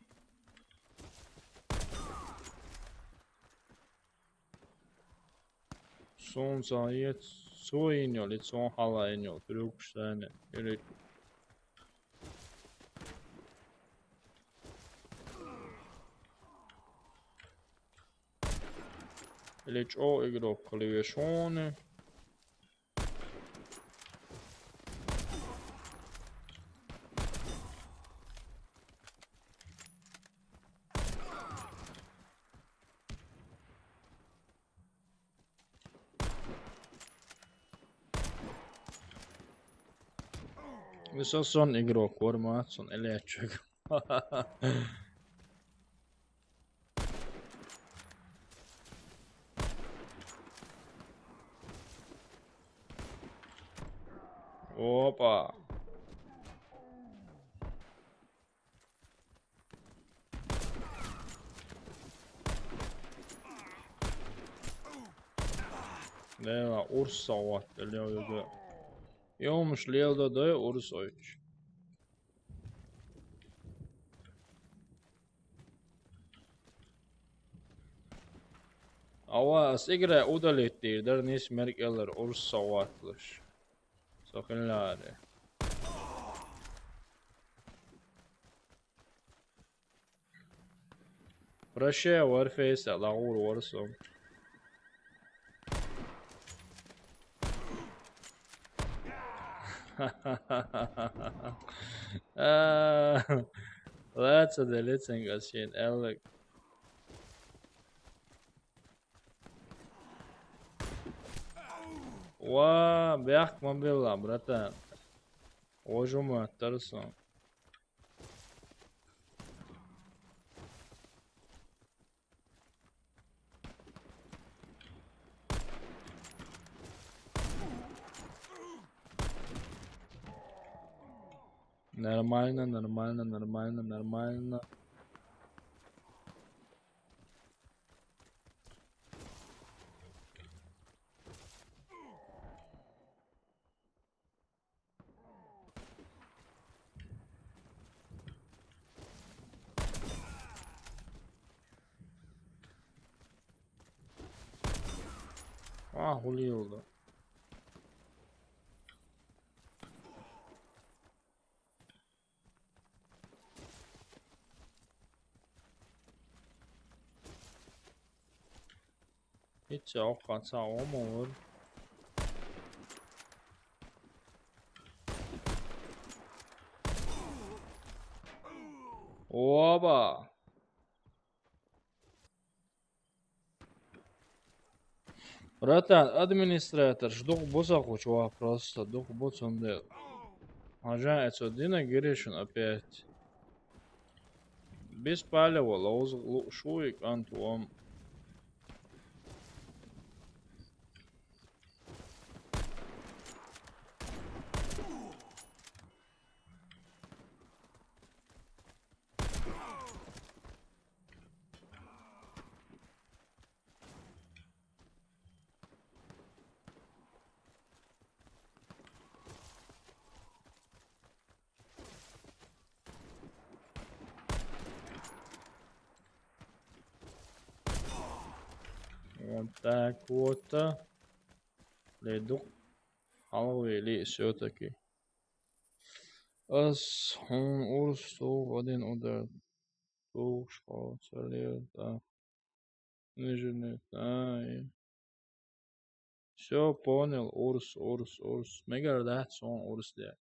Солнце ет, сойнё, лицо халайнё, трюк штаны. Или, или чё игрок клавишоны. Висо сон игрок, вормат сон, или чё. Опа. Лела, урс сават, лела, да. Ёмш, лела, да, да, урс ойч. Ава, ас игра удалить дир, дар нис мерк эллер урс саватлыш. Сохиллари. Прощай, Warface, лагур варсом. А, лаца делицинг асин, эллик. Ва, бяхк ма билла, братан. Ожума тарсан. Нормально, нормально, нормально, нормально. А, хули ёлда. Итсе окъан са омор. Оба. Братан, администратор, ждух бусахуч ва просто, дух буцунде. Ажа, это Дина Гришин опять. Без палева, лауз, лу-, шуик, антуам. Так, вот. Ле, дукха хьалхавели все-таки. Ас хьуна урс тух один удар. Тухуш хьо ца лер, да. Нижерный, да, и Всё, понял, урс, урс, урс. Мегар дац суна урс де.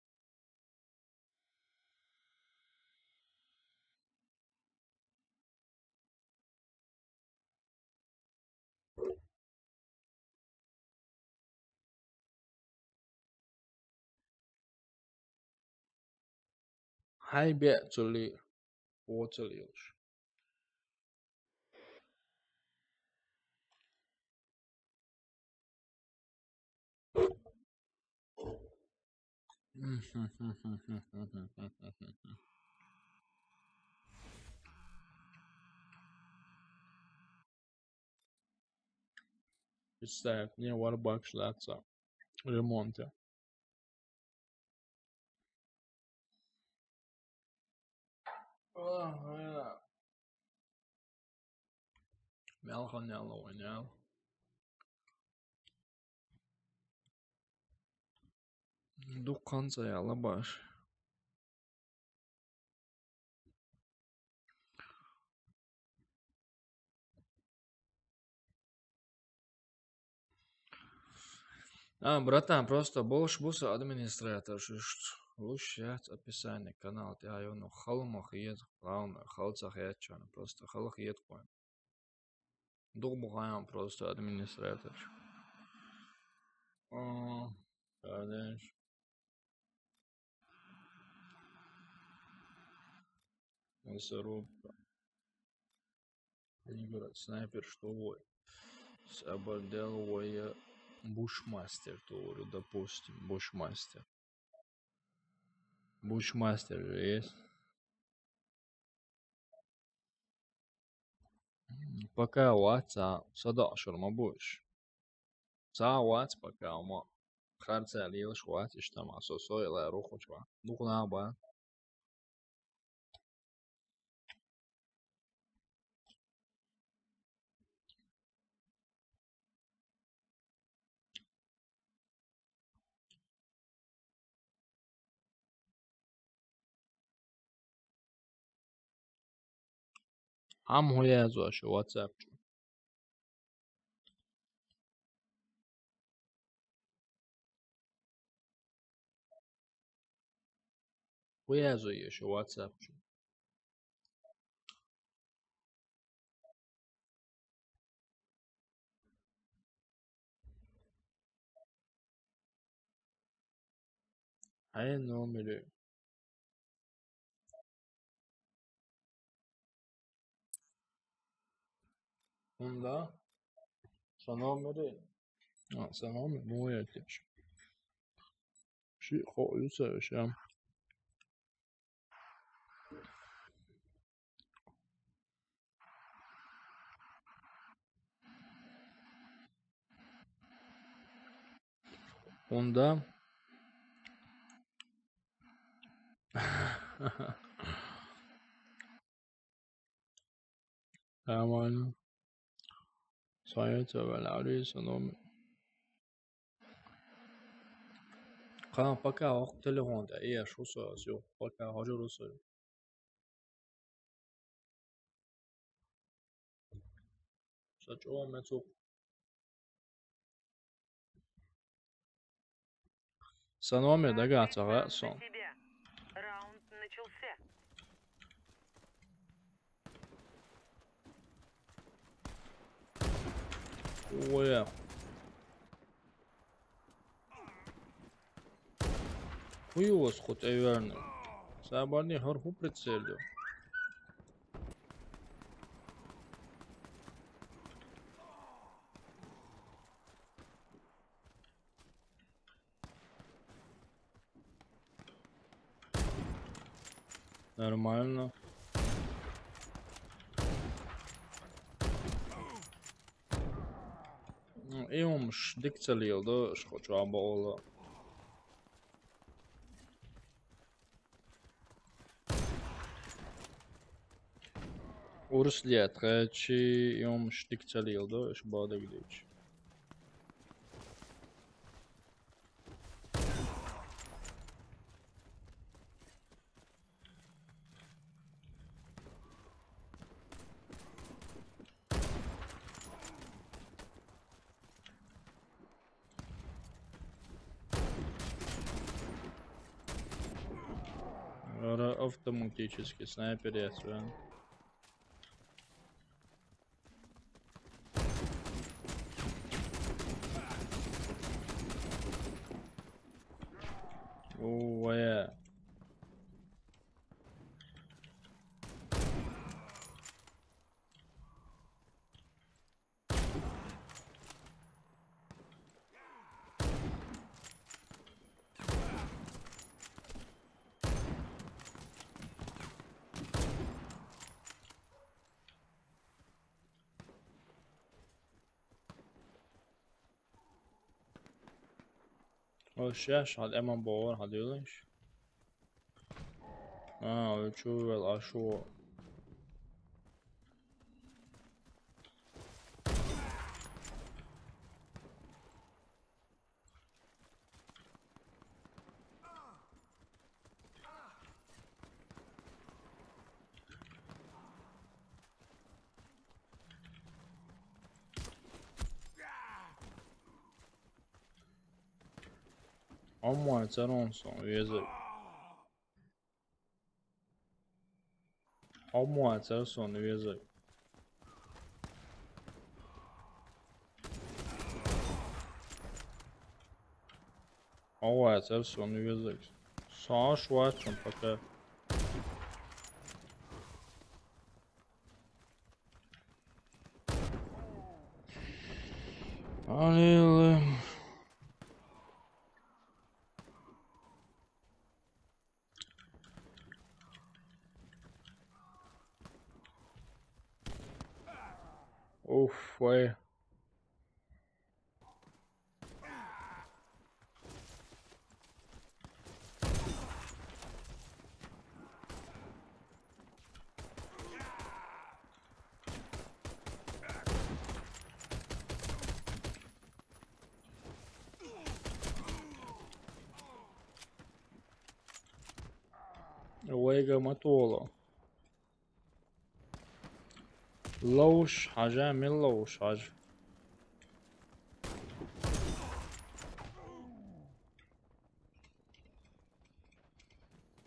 Хьай беа цули оцал йолуш. Представь, мне варбак ждаться ремонта. Ага. Мелхо няло ванял. Дуккханца яла баш. А, братан, просто болуш бу сан администратор, шу луш яц описание канал тӀехь йону, хала ма хета, главное, хала ца хетчана, просто хала хетахойн. Дукха бу хьайна просто администратор. А, конечно. Мясорубка. Игра, снайпер, что вы? С обордел воя бушмастер, говорю, допустим, бушмастер. Бушмастер же есть. Пока вац, а, садоӀшур ма бу уьш. Ца вац пока, амма харцаьлла лелаш вац, иштта ма со, со ила рухучу ван. Дукха нах бан. Хьан хӀун яздеш ю WhatsApp чу? ХӀун яздеш ю WhatsApp чу? Хьайн номер. ХӀунда? Сан номер. А, сан номер, муха яздеш. Ши хо ю ца ша. ХӀунда? Нормально. Сайца валари саном. Кхана пока вокху телефон тӀе еш ву со, ас юха пока хьожур ву со. Сан чӀогӀа мецух. Сан номер дагахь ца хаьа сон. Раунд начался. Ой. ХӀун ю аса кху тӀе верна? Сабарни хӀара хӀун прицел ю? Нормально. М, и хӀумаш дика ца леладо, аша кху чохь бохула. Урс лет, хачи юм штик цалил до, ш бодаг дич. Ара автоматический снайпер я свен. О, я. О, сейчас, hadi hemen boğar, hadi öyle iş. Ha, ölçü ver, aşu. Ammo aytsa, Ronson, vezir. Ammo aytsa, Ronson, vezir. Ammo aytsa, Ronson, vezir. Sağ şu açın, пока. Hadi. Uf, vay. Vega Matolo. Лоуш حاجة من لوش حاجة.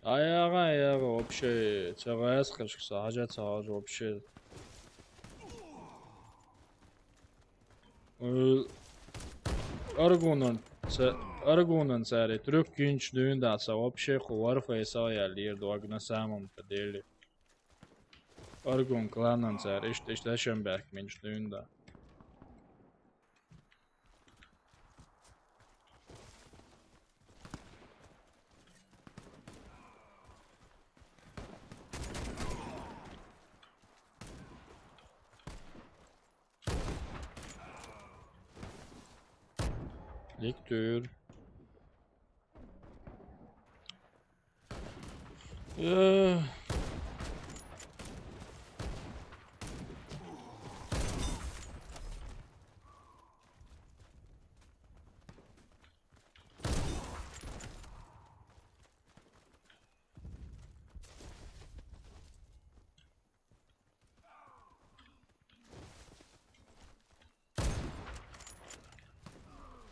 Аяга, аяга, вообще, цагаас кышкса, حاجة цагаас, вообще. Ил Аргунан, ца-, Аргунан цари, трюк кинч дюн да, са, вообще, ху варфейса я лир, дог на самом-то деле. Аргун кланан цар, ишт, ишт, ашан бак, менш дюнда. Ликтюр. Э.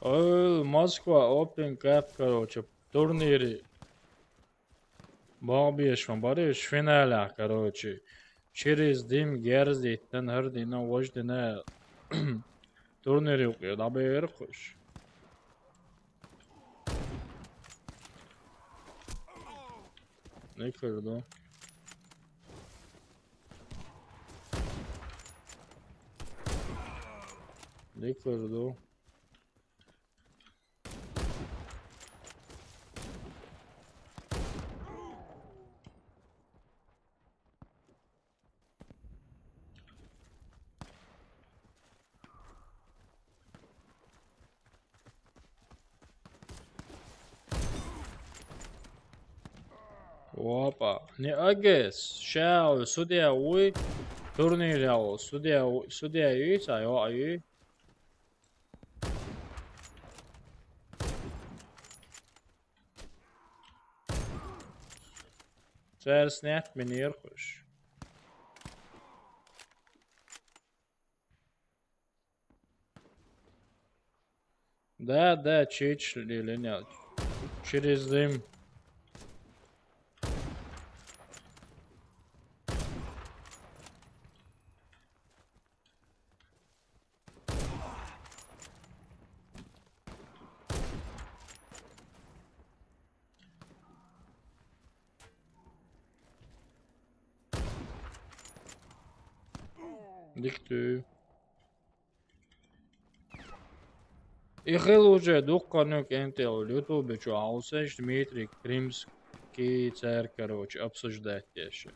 Ой, Москва Open Cup, короче, турнири. Бабеш фан бареш финалах, короче. Через дим герзит, тан хар дина, вож дина. Турнири ук, да бер куш. Не кырды. Не кырды. Опа. Не агес. Шау, судья, уй. Турнир ял, судья, судья юй, цай, о, а юй. Цар снять минер хуш. Да, да, чич линял. Через дым. Диктуй. И хил уже дукканук энтел ютубе чу аусеш Дмитрий Крымский царь, короче, обсуждать деши.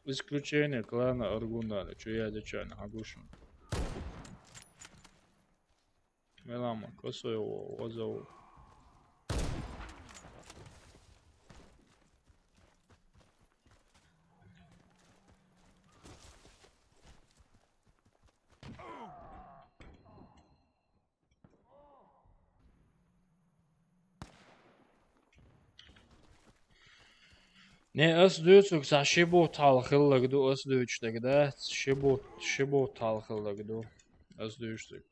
Исключение клана Аргунали, чу я дечан, агушин. Мелама, косой его, озову. Не, ас дуьйцуг са шибут хьал хиллаг ду, ас дуьйцуг да, шибут, шибут хьал хиллаг ду, ас дуьйцуг.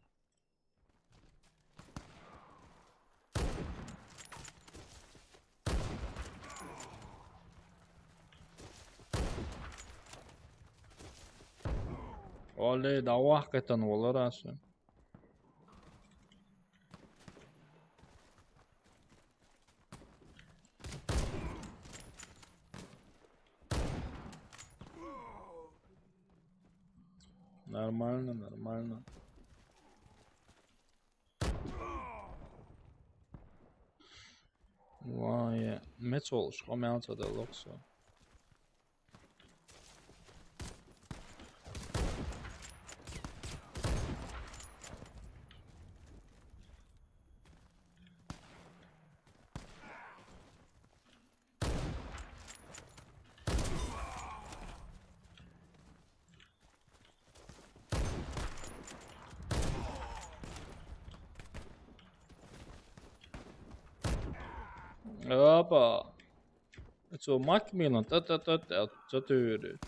Оле, давах катан валар аса. Нормально, нормально. Вай, мецолш, хо мянца да локсо. Опа. Цо Макмилан, та-та-та-та, цо тюри.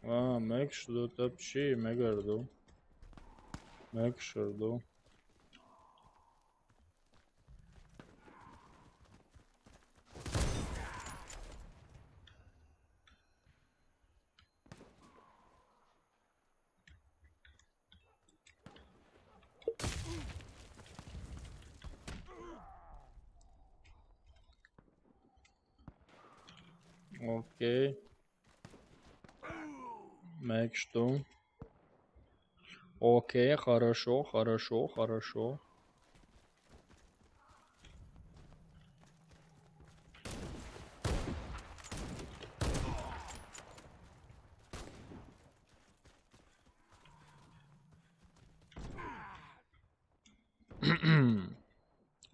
А, мекш ду, тапчи, мегарду. Мекшерду. Окей. Мекш ду. Окей, хорошо, хорошо, хорошо.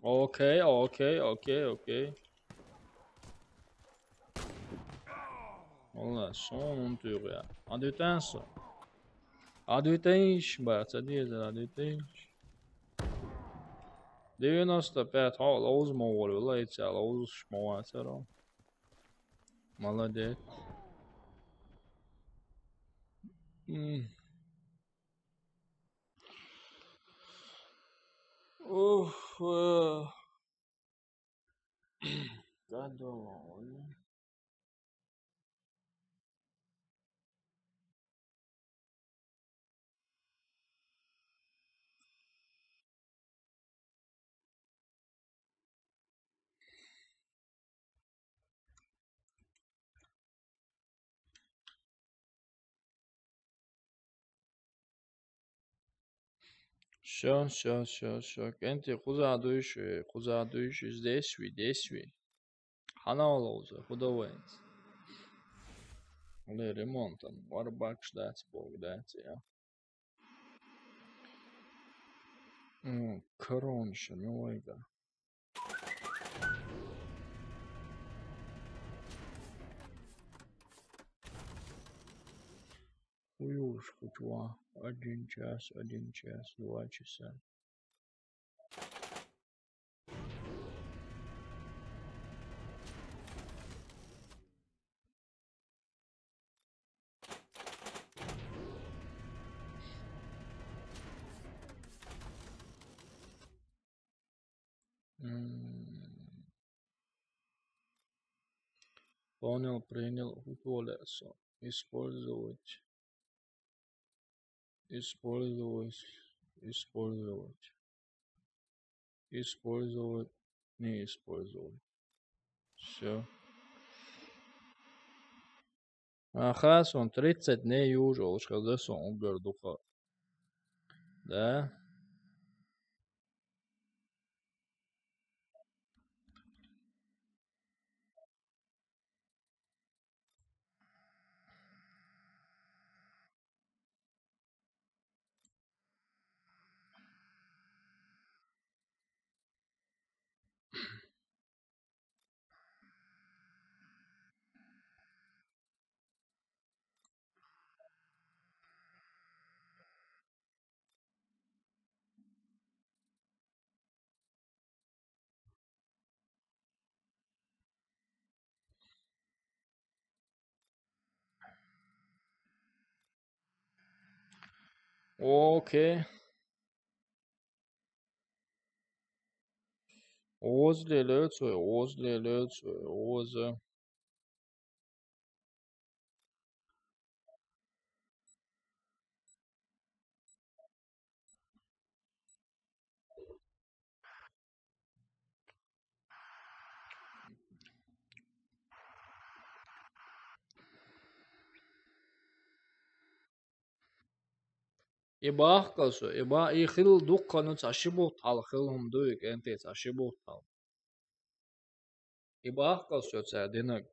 Окей, окей, окей, окей. Валла, сон унтур я. Адютенсо. Адютенш, ба, ца дезер, адютенш. Девяносто пять, ха, лоуз мовал, валла, ица лоуз шмова царо. Молодец. М. Уф, э. Гадово, ой. Всё, всё, всё, всё. Кенти, куза дуйш, э, куза дуйш, здесь ви, здесь ви. Хана олоуза, худовенц. Ле ремонтан, варбак ждать, бог дать, я. М, короче, ну вайга. Хуюшка, чувак. Один час, один час, два часа. М. Понял, принял, уволился. Использовать. Использовать. Использовать. Использовать. Не использовать. Всё. Аха, сон тридцать дней уже, уж когда сон убер духа. Да? Окей. Оз лелёцу, оз лелёцу, оз. И бахкалсу, и ба-, и хил дуккану цаши бут хал, хил хум дуй кенте цаши бут хал. И бахкалсу ца динаг.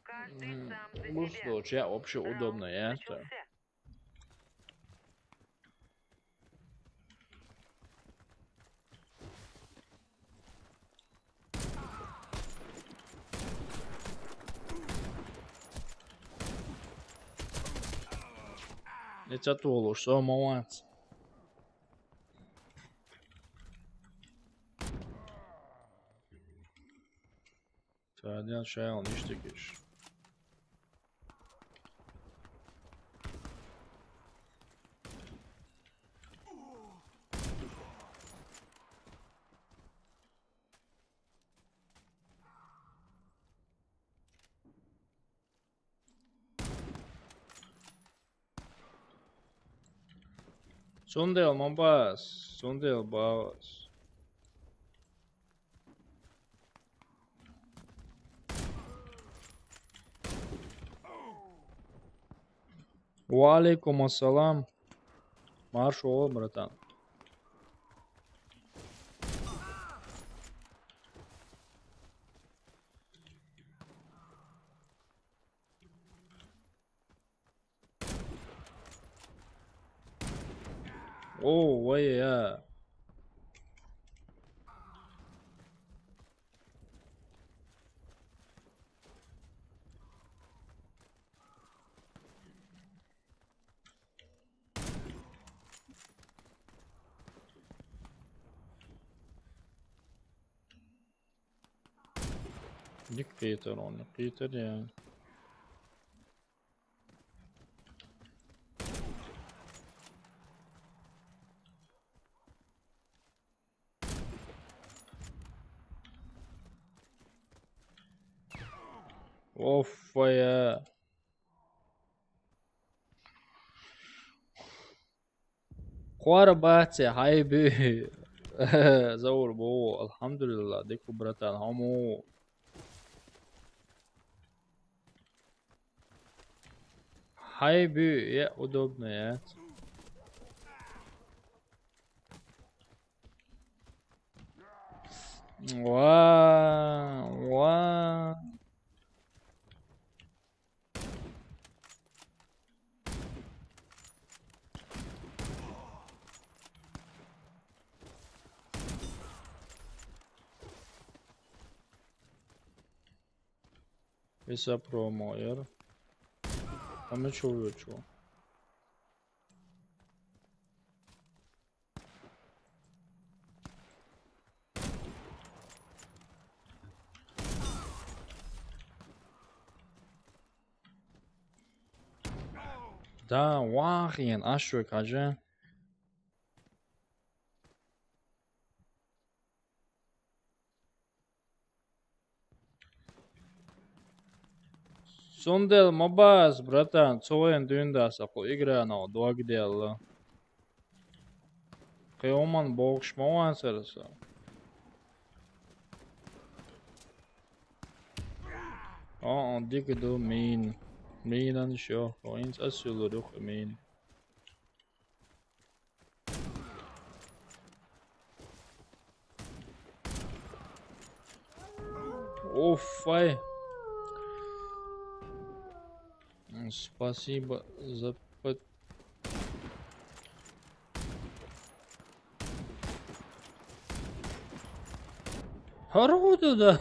Каждый сам за себя. Вообще удобно, я это. Не цатулуш, со молодец. Садян шайл ништяк иш. Цундел мамбас, цундел баус. Ва алейкум ассалам. Марш ол, братан. О, вай, я. Ник Питер, он Ник Питер, я. Оффая. Хвара баце, хайби. Заур бо, алхамдулилла, деку, братан, хаму. Хайби, я удобно, я. Ва, ва. Веса промо яр. А мы чё, вы чё? Да, вахин, ашвы кажа. Сундел мабас, братан, цоен дюндаса, ку игра на, дог делла. Кыйоман бокш маван сараса. О, о, дик ду мин. Минан шо, о, инц асюлу рух мин. Оф, ай. М, спасибо за под-, Хорошо, да.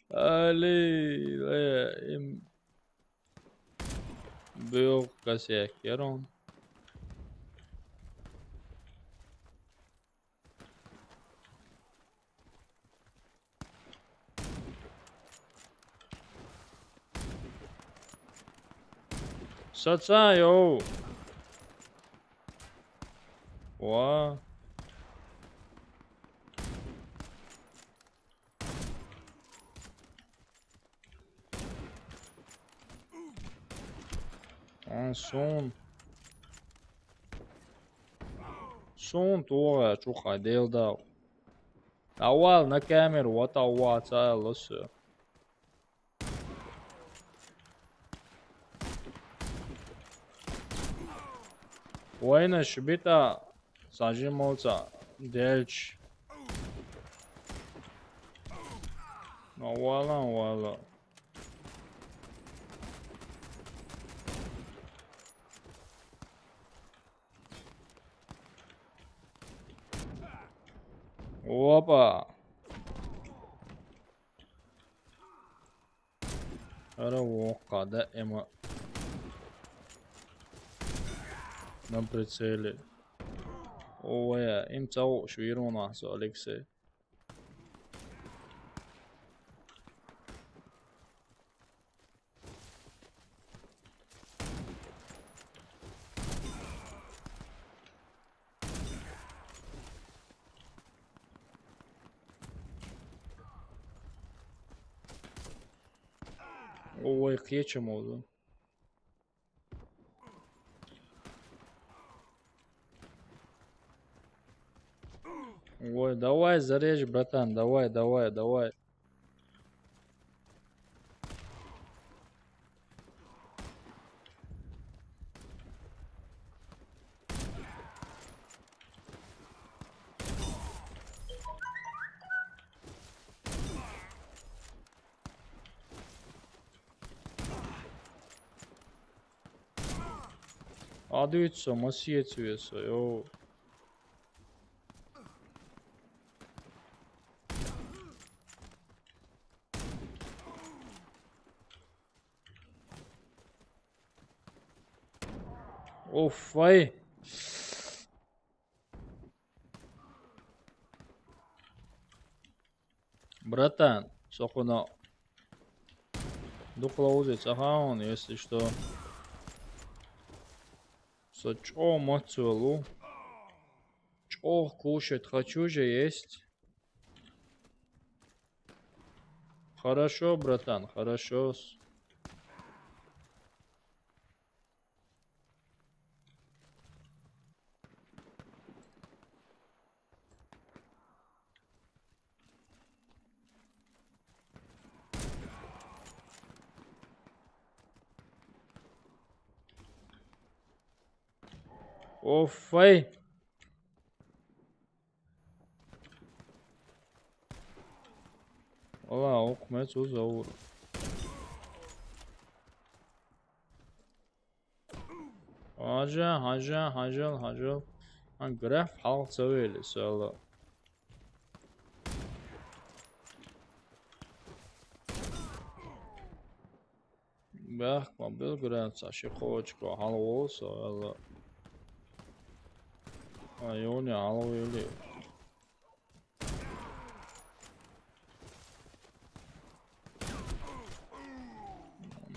Али, э, им был косяк, Ярон. Саца, йоу. Ва. Ан сун. Сун тура чухай дел дав. Авал на камеру, вот авал цайл лосё. Война шибита сажимолца дельч. Ну, вала, вала. Опа. Ара вока, да, эма. На прицеле. Ой, им цау швирона со, Алексей. Ой, кечем oldu. Ой, давай, зарежь, братан, давай, давай, давай. Адуется, масиец веса, йоу. Оф, вай. Братан, сокуна. Духлоузец, ага, он, если что. Со чё мацуэлу? Чё кушать хочу же есть. Хорошо, братан, хорошо. Офай. Вала, окъмай чу заур. Гьажа, гьажа, гьажал, гьажал. Гьа, граф гьал цавели сала. Бяхма, белград са ши кочко, гьалгъуса, валла. Айони, гьалгъули.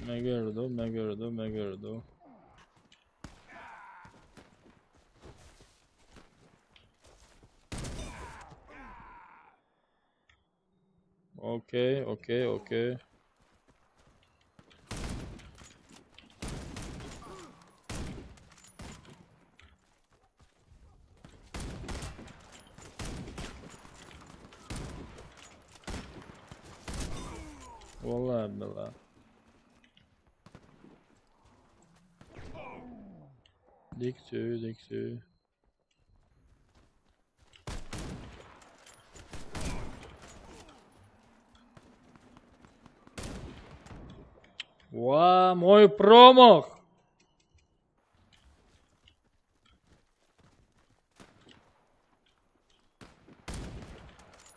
Мегерду, мегерду, мегерду. Окей, окей, окей. Валлагь, биллагь. Диксю, диксю. Ва, мой промах!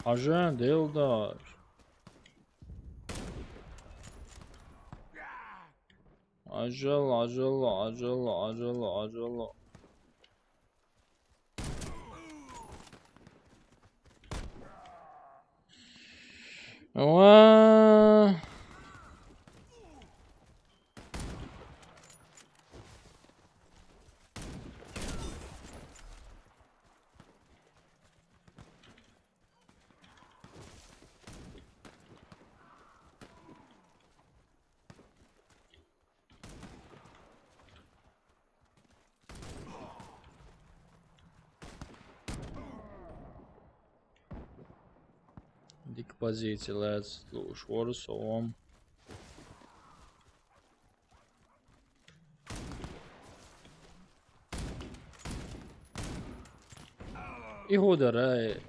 Ажан, делдаш. Ажал, ажал, ажал, ажал, ажал. Ва. Дика позици лаьцад лууш вара со ван. И хӀу дара, э?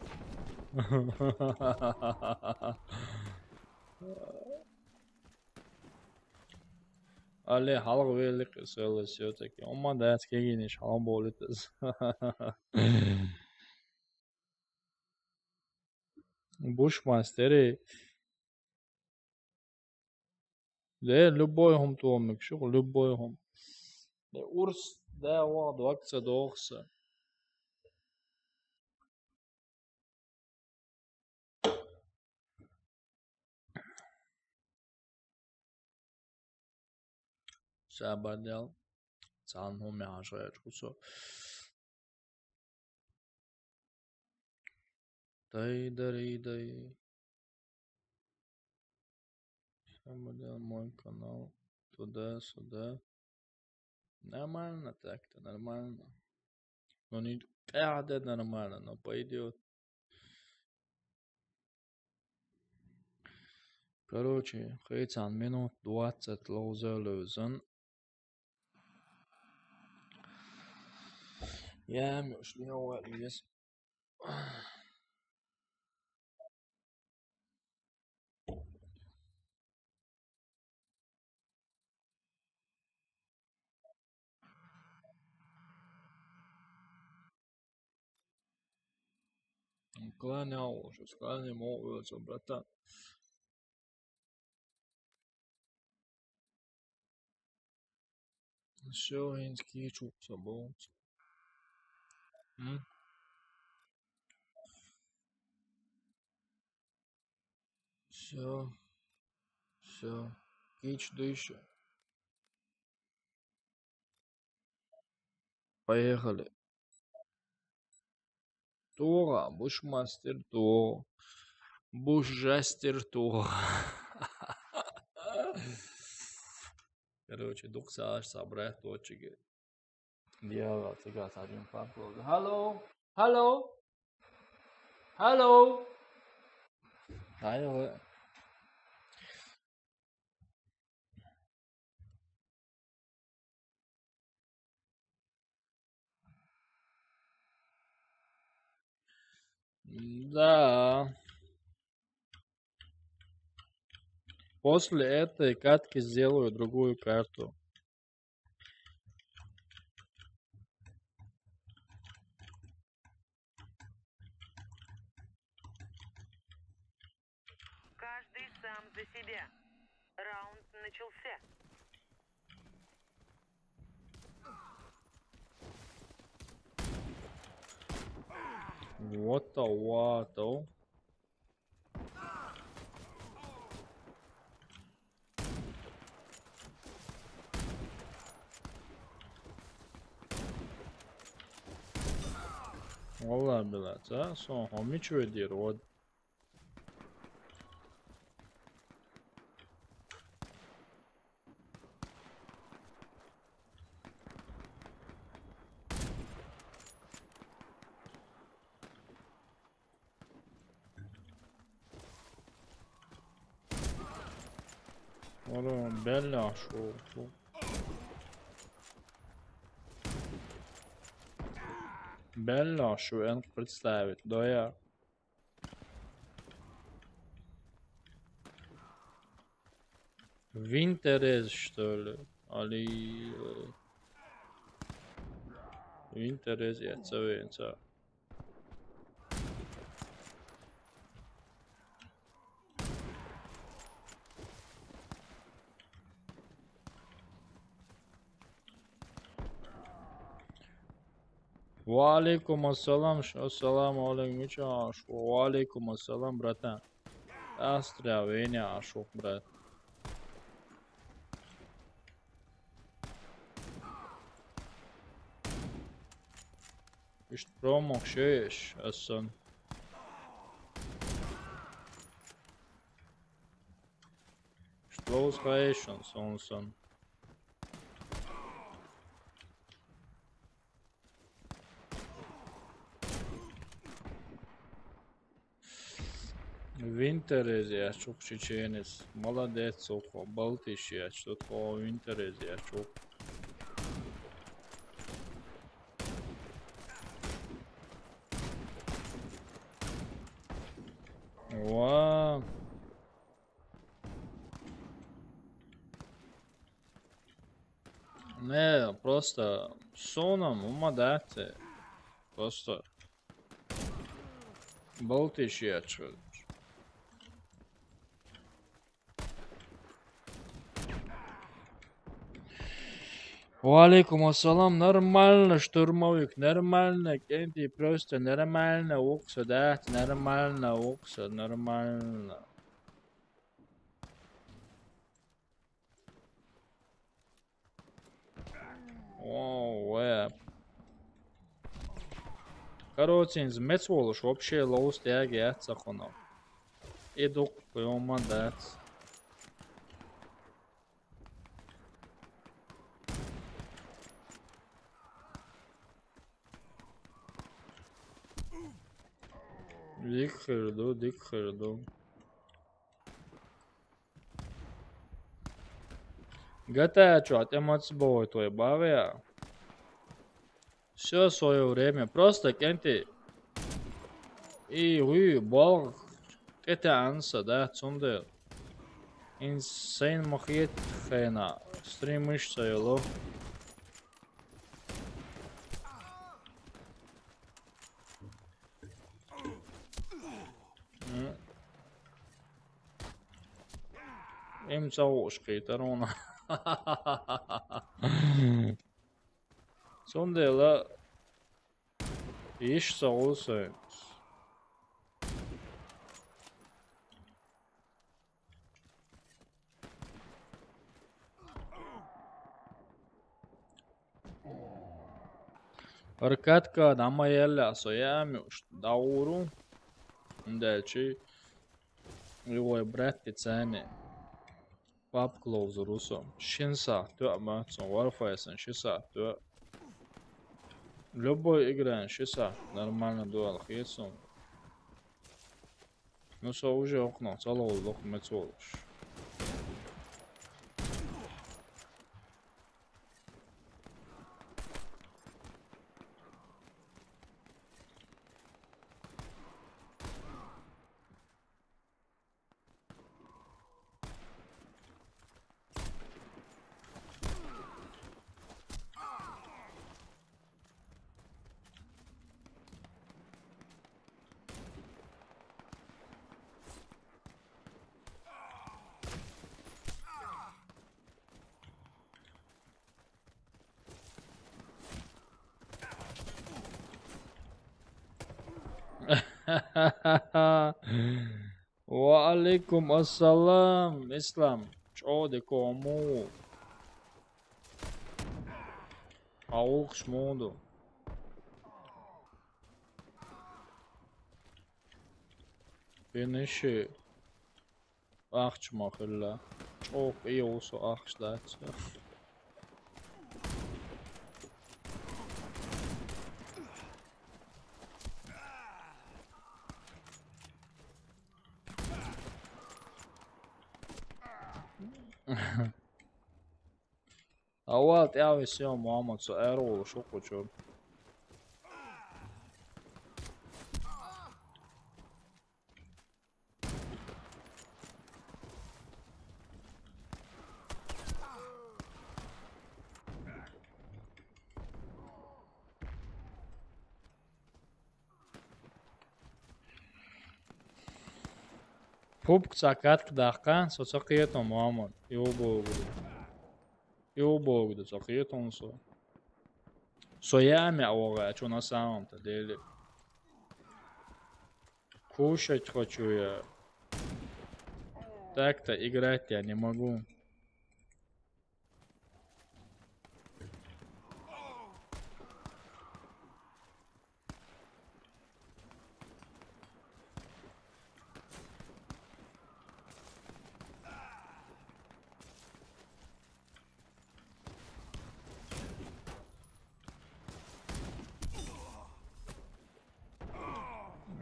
Але хьалха велик села всё-таки. Ума дац кегиниш хьалха болитас. Бушмастери. Де, любой хӀума томик, шу, любой хӀума. Де, урс, де, вагӀ, вакца дохса. Сабадял. Цан хӀума яхаш гӀерт кусо. Дай, дари, дай. Сабадял, мой канал. Туда-сюда. Нормально так-то, нормально. Ну, не так, да, нормально, но пойдёт. Короче, хецан минут двадцать ловза левзан. Я, муш, не, валла, yes. Кланял, сейчас кланял, мол, братан. Всё, инский чук забыл. М? Всё. Всё. Кич дыши. Поехали. Тура, бушмастер тура. Бушжастер тура. Короче, дукха сагӀаш собрать дочиге. Диала цигас один папа. Hello? Hello? Hello? Алло. Да. После этой катки сделаю другую карту. Каждый сам за себя. Раунд начался. What the what, though? Vallahi billahi, ha? Son homiç vedir, what? Oğlum, belli şu, şu. Belli şu, en представить, да я. Винтерез, что ли? Али, э, Винтерез, я целый, я целый. Ва алейкум ассалам, ш-, ассаламу алейкум, ича, ш-, ва алейкум ассалам, братан. Астря, Веня, ашук, брат. Ишт промок шееш, асан. Ишт лоус хайшон, сон, сон. Винтерез я чук чеченец. Молодец, сухо. Балтиш я, что такое Винтерез я чук. Ва. Не, просто соном умадате. Просто Балтиш я чук. Ва алейкум ассалам, нормально, штурмовик, нормально, кенти, просто нормально, укса, да, нормально, укса, нормально. О, ве. Короче, инз мецволуш вообще лоус тяги яц сахуно. Идук, поёма, дац. Дик хирду, дик хирду. Г Т А чё, отъематься бывает твой бавия? Всё своё время. Просто кенти. И уй, бол. Кете анса, да, цунде. Инсейн махиет хена. Стримишь, сайыло. Им цавуш китаруна. Цундела иш цавусен. Ркатка нама елля соями уш дауру. Дальчи. Его брат пиццами. Пап клоуз русо. Шинса, тё, ама, сон Warface-ын шиса, тё. Любой играен шиса. Нормально дуал хитсон. Ну, со уже окно, целого лох мецолуш. Ва алейкум ассалам, Ислам. ЧӀоди кому? Алукш муду. Финиши. Ахча ма хилла. ЧӀоп, и усу ахча дац. Авал тӀяви сио Мухаммад со эргул шукучу. Пупк ца катк дахка, со ца кхетам, Мухаммад. Юбогу. Юбогу ца кхетам со. Со яме авага, а чё на самом-то деле? Кушать хочу я. Так-то играть я не могу.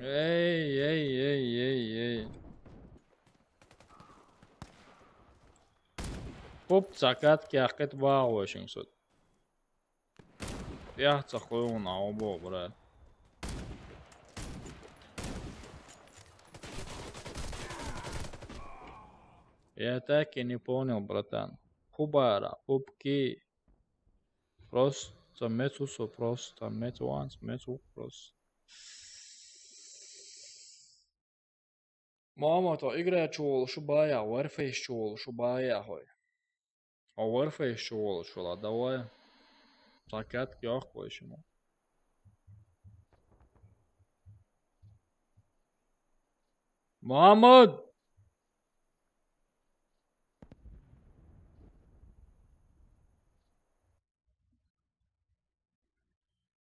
Эй, эй, эй, эй, эй. Оп, закат кяхкет багъошин сот. Я цахуй уна обо, брат. Я так и не понял, братан. Кубара, пупки. Просто мецу со, просто мецу ванс, мецу просто. Мама, то игра чуолушу бая, Warface чуолушу бая хой. А Warface чуолушу ла, давай. Закат кёх кой шиму. Мамад!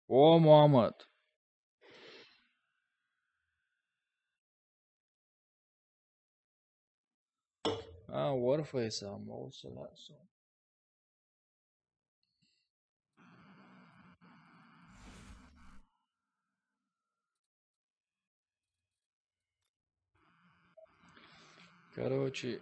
О, Мамад! А, Warface, а, молодцы, да, всё. Короче,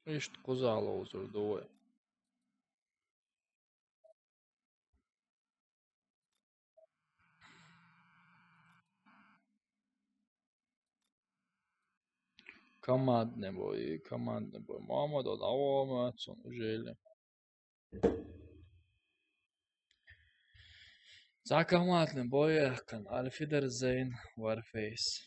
ишт кузала узур дуй. Командный бой, командный бой. Мама, да, да, о, мы отцом жили. За командный бой, Альфидер Зейн, Warface.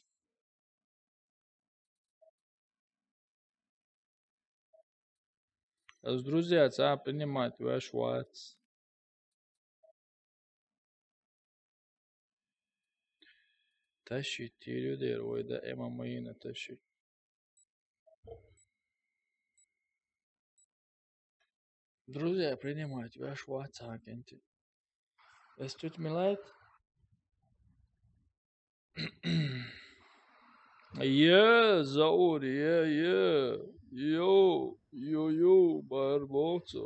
Друзья, ца принимать ваш ватс. Тащить люди, ойда, М М А на тащить. Друзья, принимать ваш ватс агенты. Эстут милайт. Е, Заур, е, е. Йо, йо, йо, барбоцо.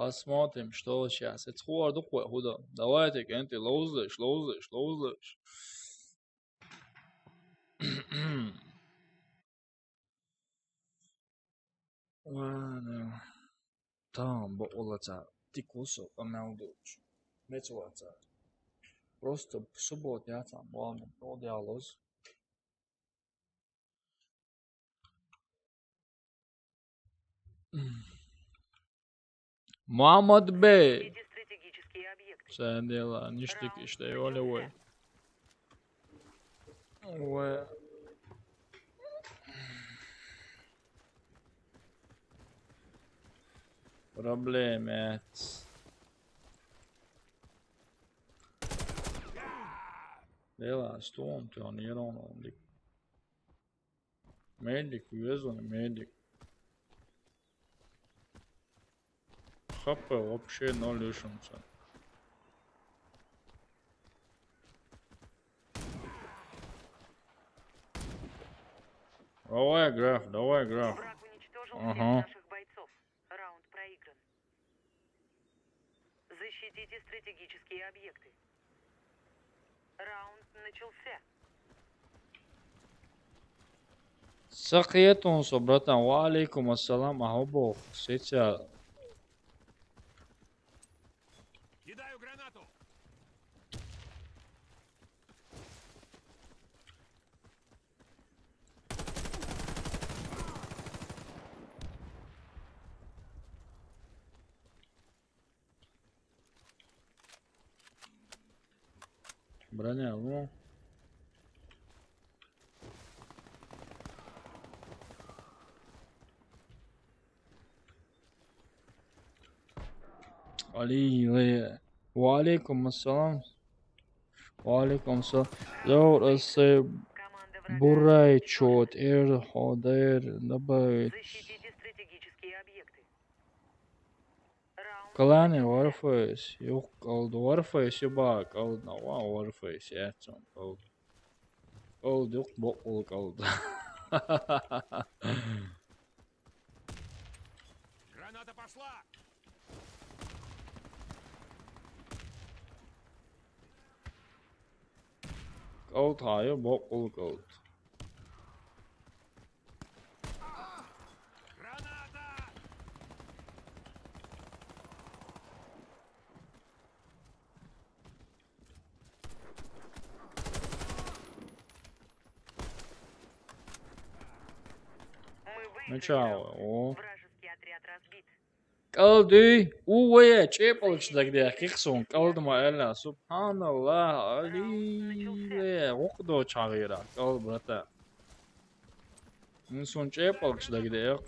Посмотрим, что сейчас. Эцхуар дуква худа. Давайте, кенти, лоузлыш, лоузлыш, лоузлыш. Там бокъула ца тикусу къамел дуч. Мецула ца. Просто суббота яцам, вална, нодялоз. Мугьаммад бей. Стратегические объекты. Сен дела, ништяк иште, оля, ой. Ой. Проблемет. Дела, стон, ты он, ерон, он, дик. Медик, везун, медик. Х П вообще ноль ушумца. Давай, граф, давай, граф. Враг уничтожил всех наших бойцов. Раунд проигран. Защитите стратегические объекты. Раунд начался. Сакъиятун со, братан. Ва алейкум ассалам, ахо бох. Сеца. Кидаю гранату. Броня, ну. Али, али. Ва алейкум ассалам. Ва алейкум ассалам. Зор асе бурай чот эр ходер добавить. Защитите стратегические объекты. Раунд. Клане Warface, юк, калд Warface, юба, калд на ва Warface, я цон, калд. Калд, юк, бокъул, калд. Граната пошла! Калд, ха, ю, бокъул, калд. Начало. О. Вражеский отряд разбит. Калды, уве, чепалыш дагде, кихсон, калдыма эла, субханаллах, али, ве, окдо чагыра, кал, брата. Инсон чепалыш дагде.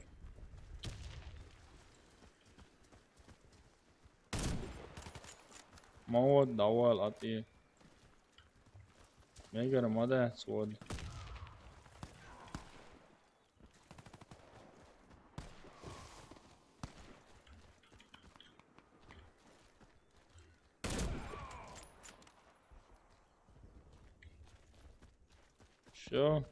Мавод давал ати. Мегар мада свод. Всё.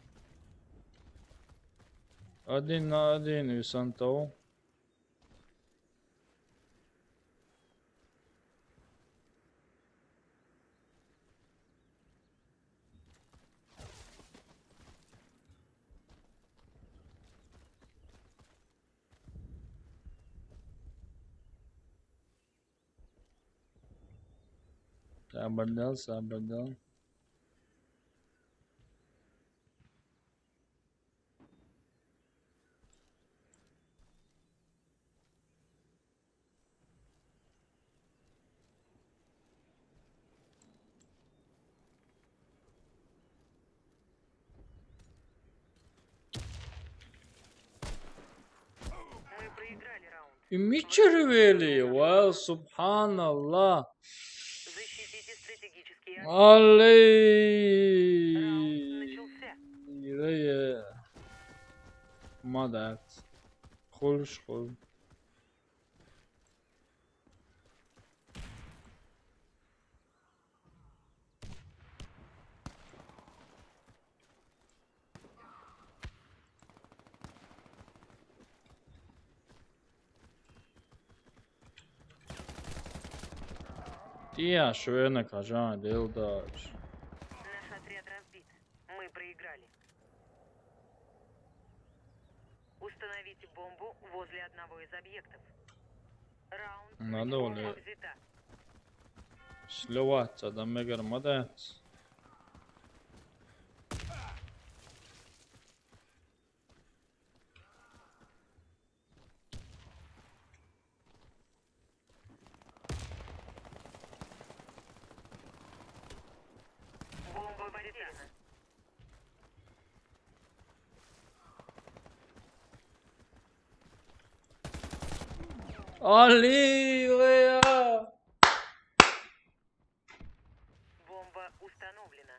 Один на один и Сантау. Сабырдан, сабырдан. Мы проиграли раунд. Мичервели, вау, субханаллах. Защитите стратегические объекты. Алей. Раунд начался. Рее. Мадат. Хулш хул. Тия шуена кажан делдач. Наш отряд разбит. Мы проиграли. Установите бомбу возле одного из объектов. Надо, Оля. Сливаться, да, мегар ма дац. Бомба потеряна. Аллилуйя! Бомба установлена.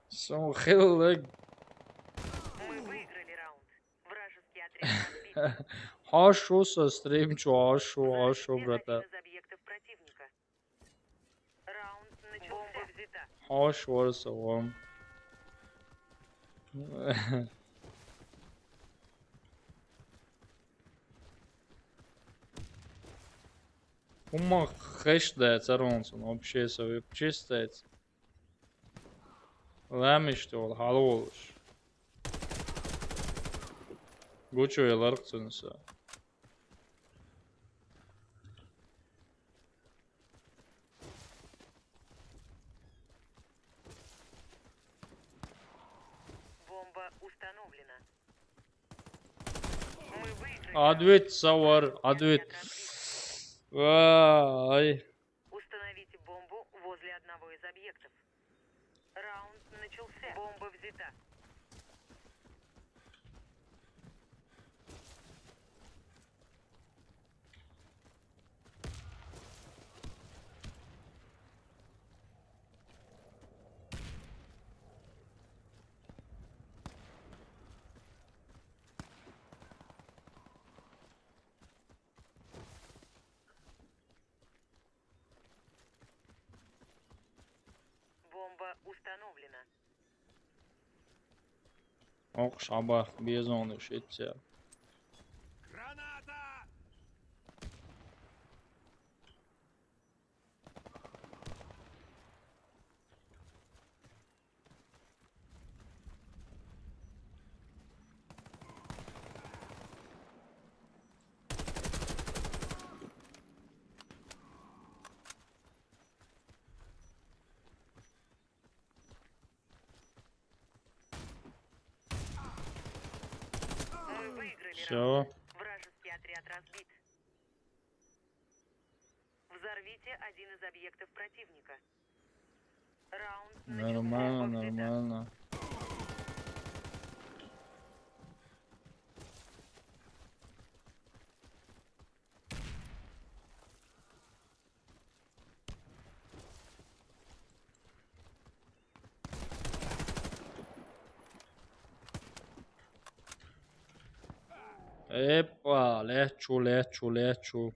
Сон хеллэг. Мы выиграли раунд. Вражеский отряд разбит. Хьо шу со стрим чу, хьо шу, хьо шу, брата. Один из объектов противника. Раунд начался. Бомба взята. Хьо шу вар со вам. Ума хеш да царонсон, вообще со веб чистец. Лами что ли, халуш. Гучу я ларкцунса. Бомба установлена. Мы выиграли. Адвит савар, адвит. Вай. Установите бомбу возле одного из объектов. Раунд начался. Бомба взята. Бомба установлена. Ох, шабах, безон ушится. Граната! Мы выиграли. Всё. Раунд. Вражеский отряд разбит. Взорвите один из объектов противника. Раунд начался. Нормально, нормально. Эпа, лечу, лечу, лечу.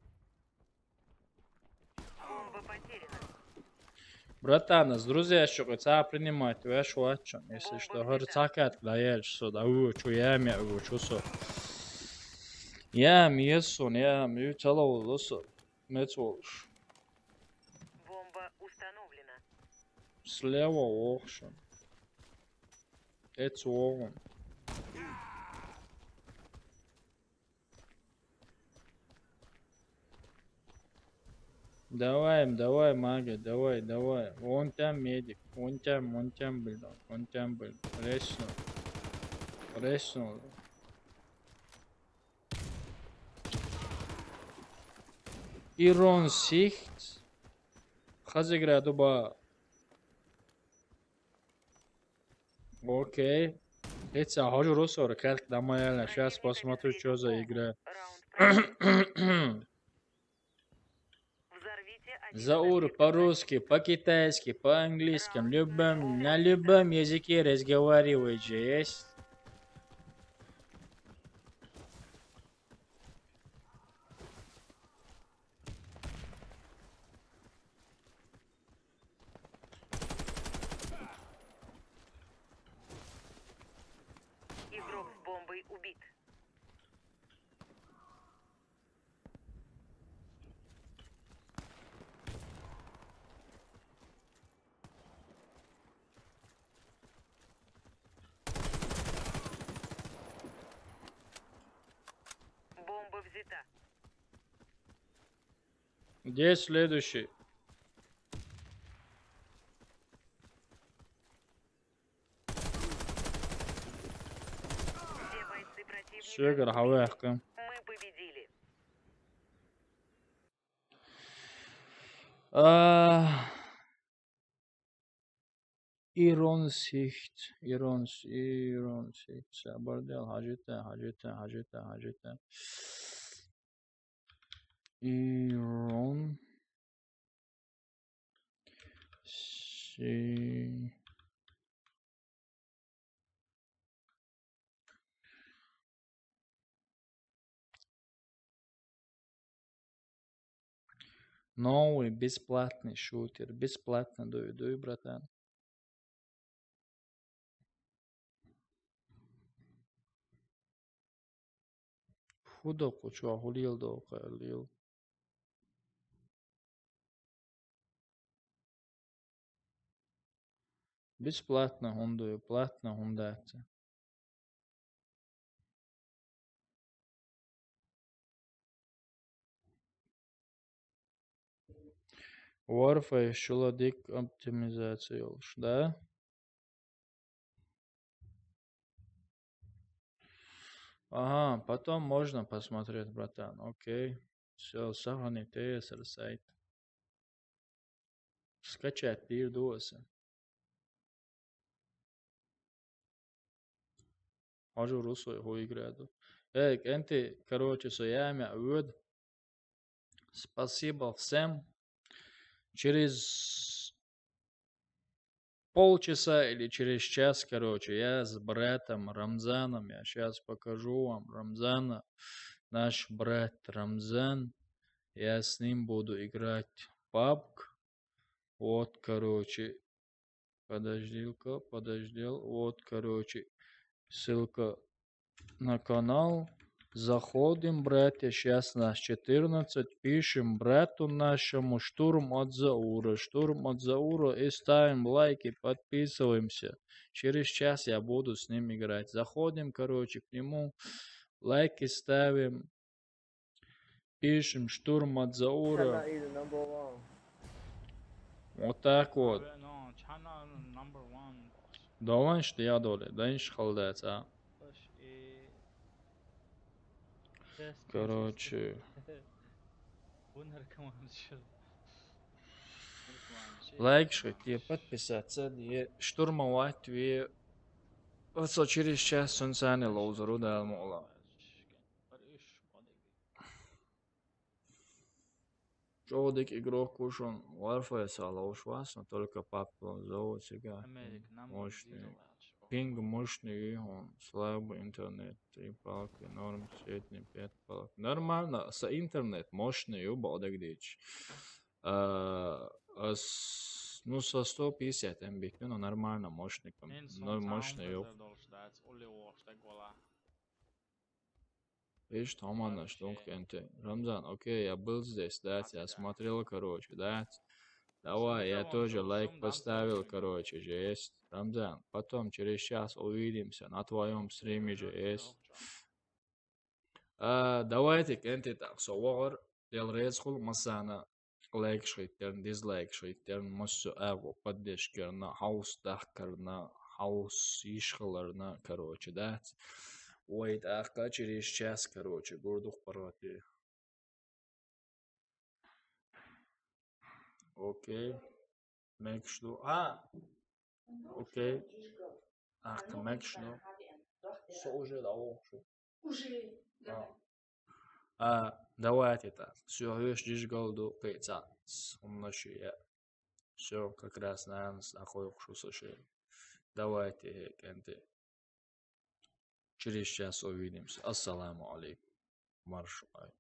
Братан, с друзьями ещё хотя принимать, вы ещё о чём? Если что, говорит, цакат, да, я ещё сюда, у, чё, я, мя, у, чё, со. Я, мя, сон, я, мя, целого, со. Мецволш. Бомба установлена. Слева, охшен. Эцвогон. Давай, давай, мага, давай, давай. Вон там медик, вон там, вон там, блин, вон там, блин. Ресну. Ресну. Ирон сихт. Хазигра дуба. Окей. Эца хожу русор, как нормально. Сейчас посмотрю, что за игра. Заур по-русски, по-китайски, по-английски, любым, на любом языке разговариваете, есть? Игрок с бомбой убит. Где следующий? Все, говорю, хавай, ахкам. А, Ирон сихт, Ирон с-, Ирон сихт, сабардел, хажита, хажита, хажита, хажита. Ирон си- Новый бесплатный шутер. Бесплатно даю, даю, братан. Худо кучо хулил до калил. Бесплатно хунду, платно хундаца. Warface шуладик оптимизация йолуш, да? Ага, потом можно посмотреть, братан. Окей. Все, сохрани Т С Р сайт. Скачать дир дуоса. Хажу русой ху играду. Эй, кенти, короче, со ямя вуд. Спасибо всем. Через полчаса или через час, короче, я с братом Рамзаном, я сейчас покажу вам Рамзана, наш брат Рамзан, я с ним буду играть в пабг. Вот, короче, подожди-ка, подождел, вот, короче, ссылка на канал. Заходим, братья, сейчас нас четырнадцать. Пишем брату нашему «Штурм от Заура». «Штурм от Заура» и ставим лайки, подписываемся. Через час я буду с ним играть. Заходим, короче, к нему. Лайки ставим. Пишем «Штурм от Заура». China is number one. Вот так вот. China number one. Давай, что я доли, да, инш халдается, а? Короче. Лайк шить, подписаться, штурмовать, вот через час сунсани лоузеру дал мола. Чё дик игрок кушон Warface лоуш вас, но только пап зовут себя. Мощный. Пинг мощный, он слабый интернет. Три палки, норм, средний, пять палок. Нормально, с интернет мощный, ю бодагдич. А, а с-, ну, со сто пятьдесят М бит, ну, нормально, мощный, но мощный, ю. Ишт, Роман, что, кенти? Рамзан, окей, я был здесь, да, я смотрел, короче, да. Давай, я тоже лайк поставил, короче, жесть. Рамзан, потом через час увидимся на твоем стриме, жесть. А, давайте, кенти, так, со вагъар, дел резхул масана. Лайк шийттерн, дизлайк шийттерн, массо аго поддержкерна, хаус дахкарна, хаус ишхаларна, короче, да. Вайт ахка через час, короче, гурдух паргати. Окей. Мекшу. А! Окей. Ахка мекшу. Со уже да, о, шу. Уже, да. А, давайте так. Всё, хӀуш жижигалду кхийца. Умнаши я. Всё, как раз, наверное, с-, ахой хушуса ши. Давайте, кенти. Через час увидимся. Ассаламу алейкум. Маршалай.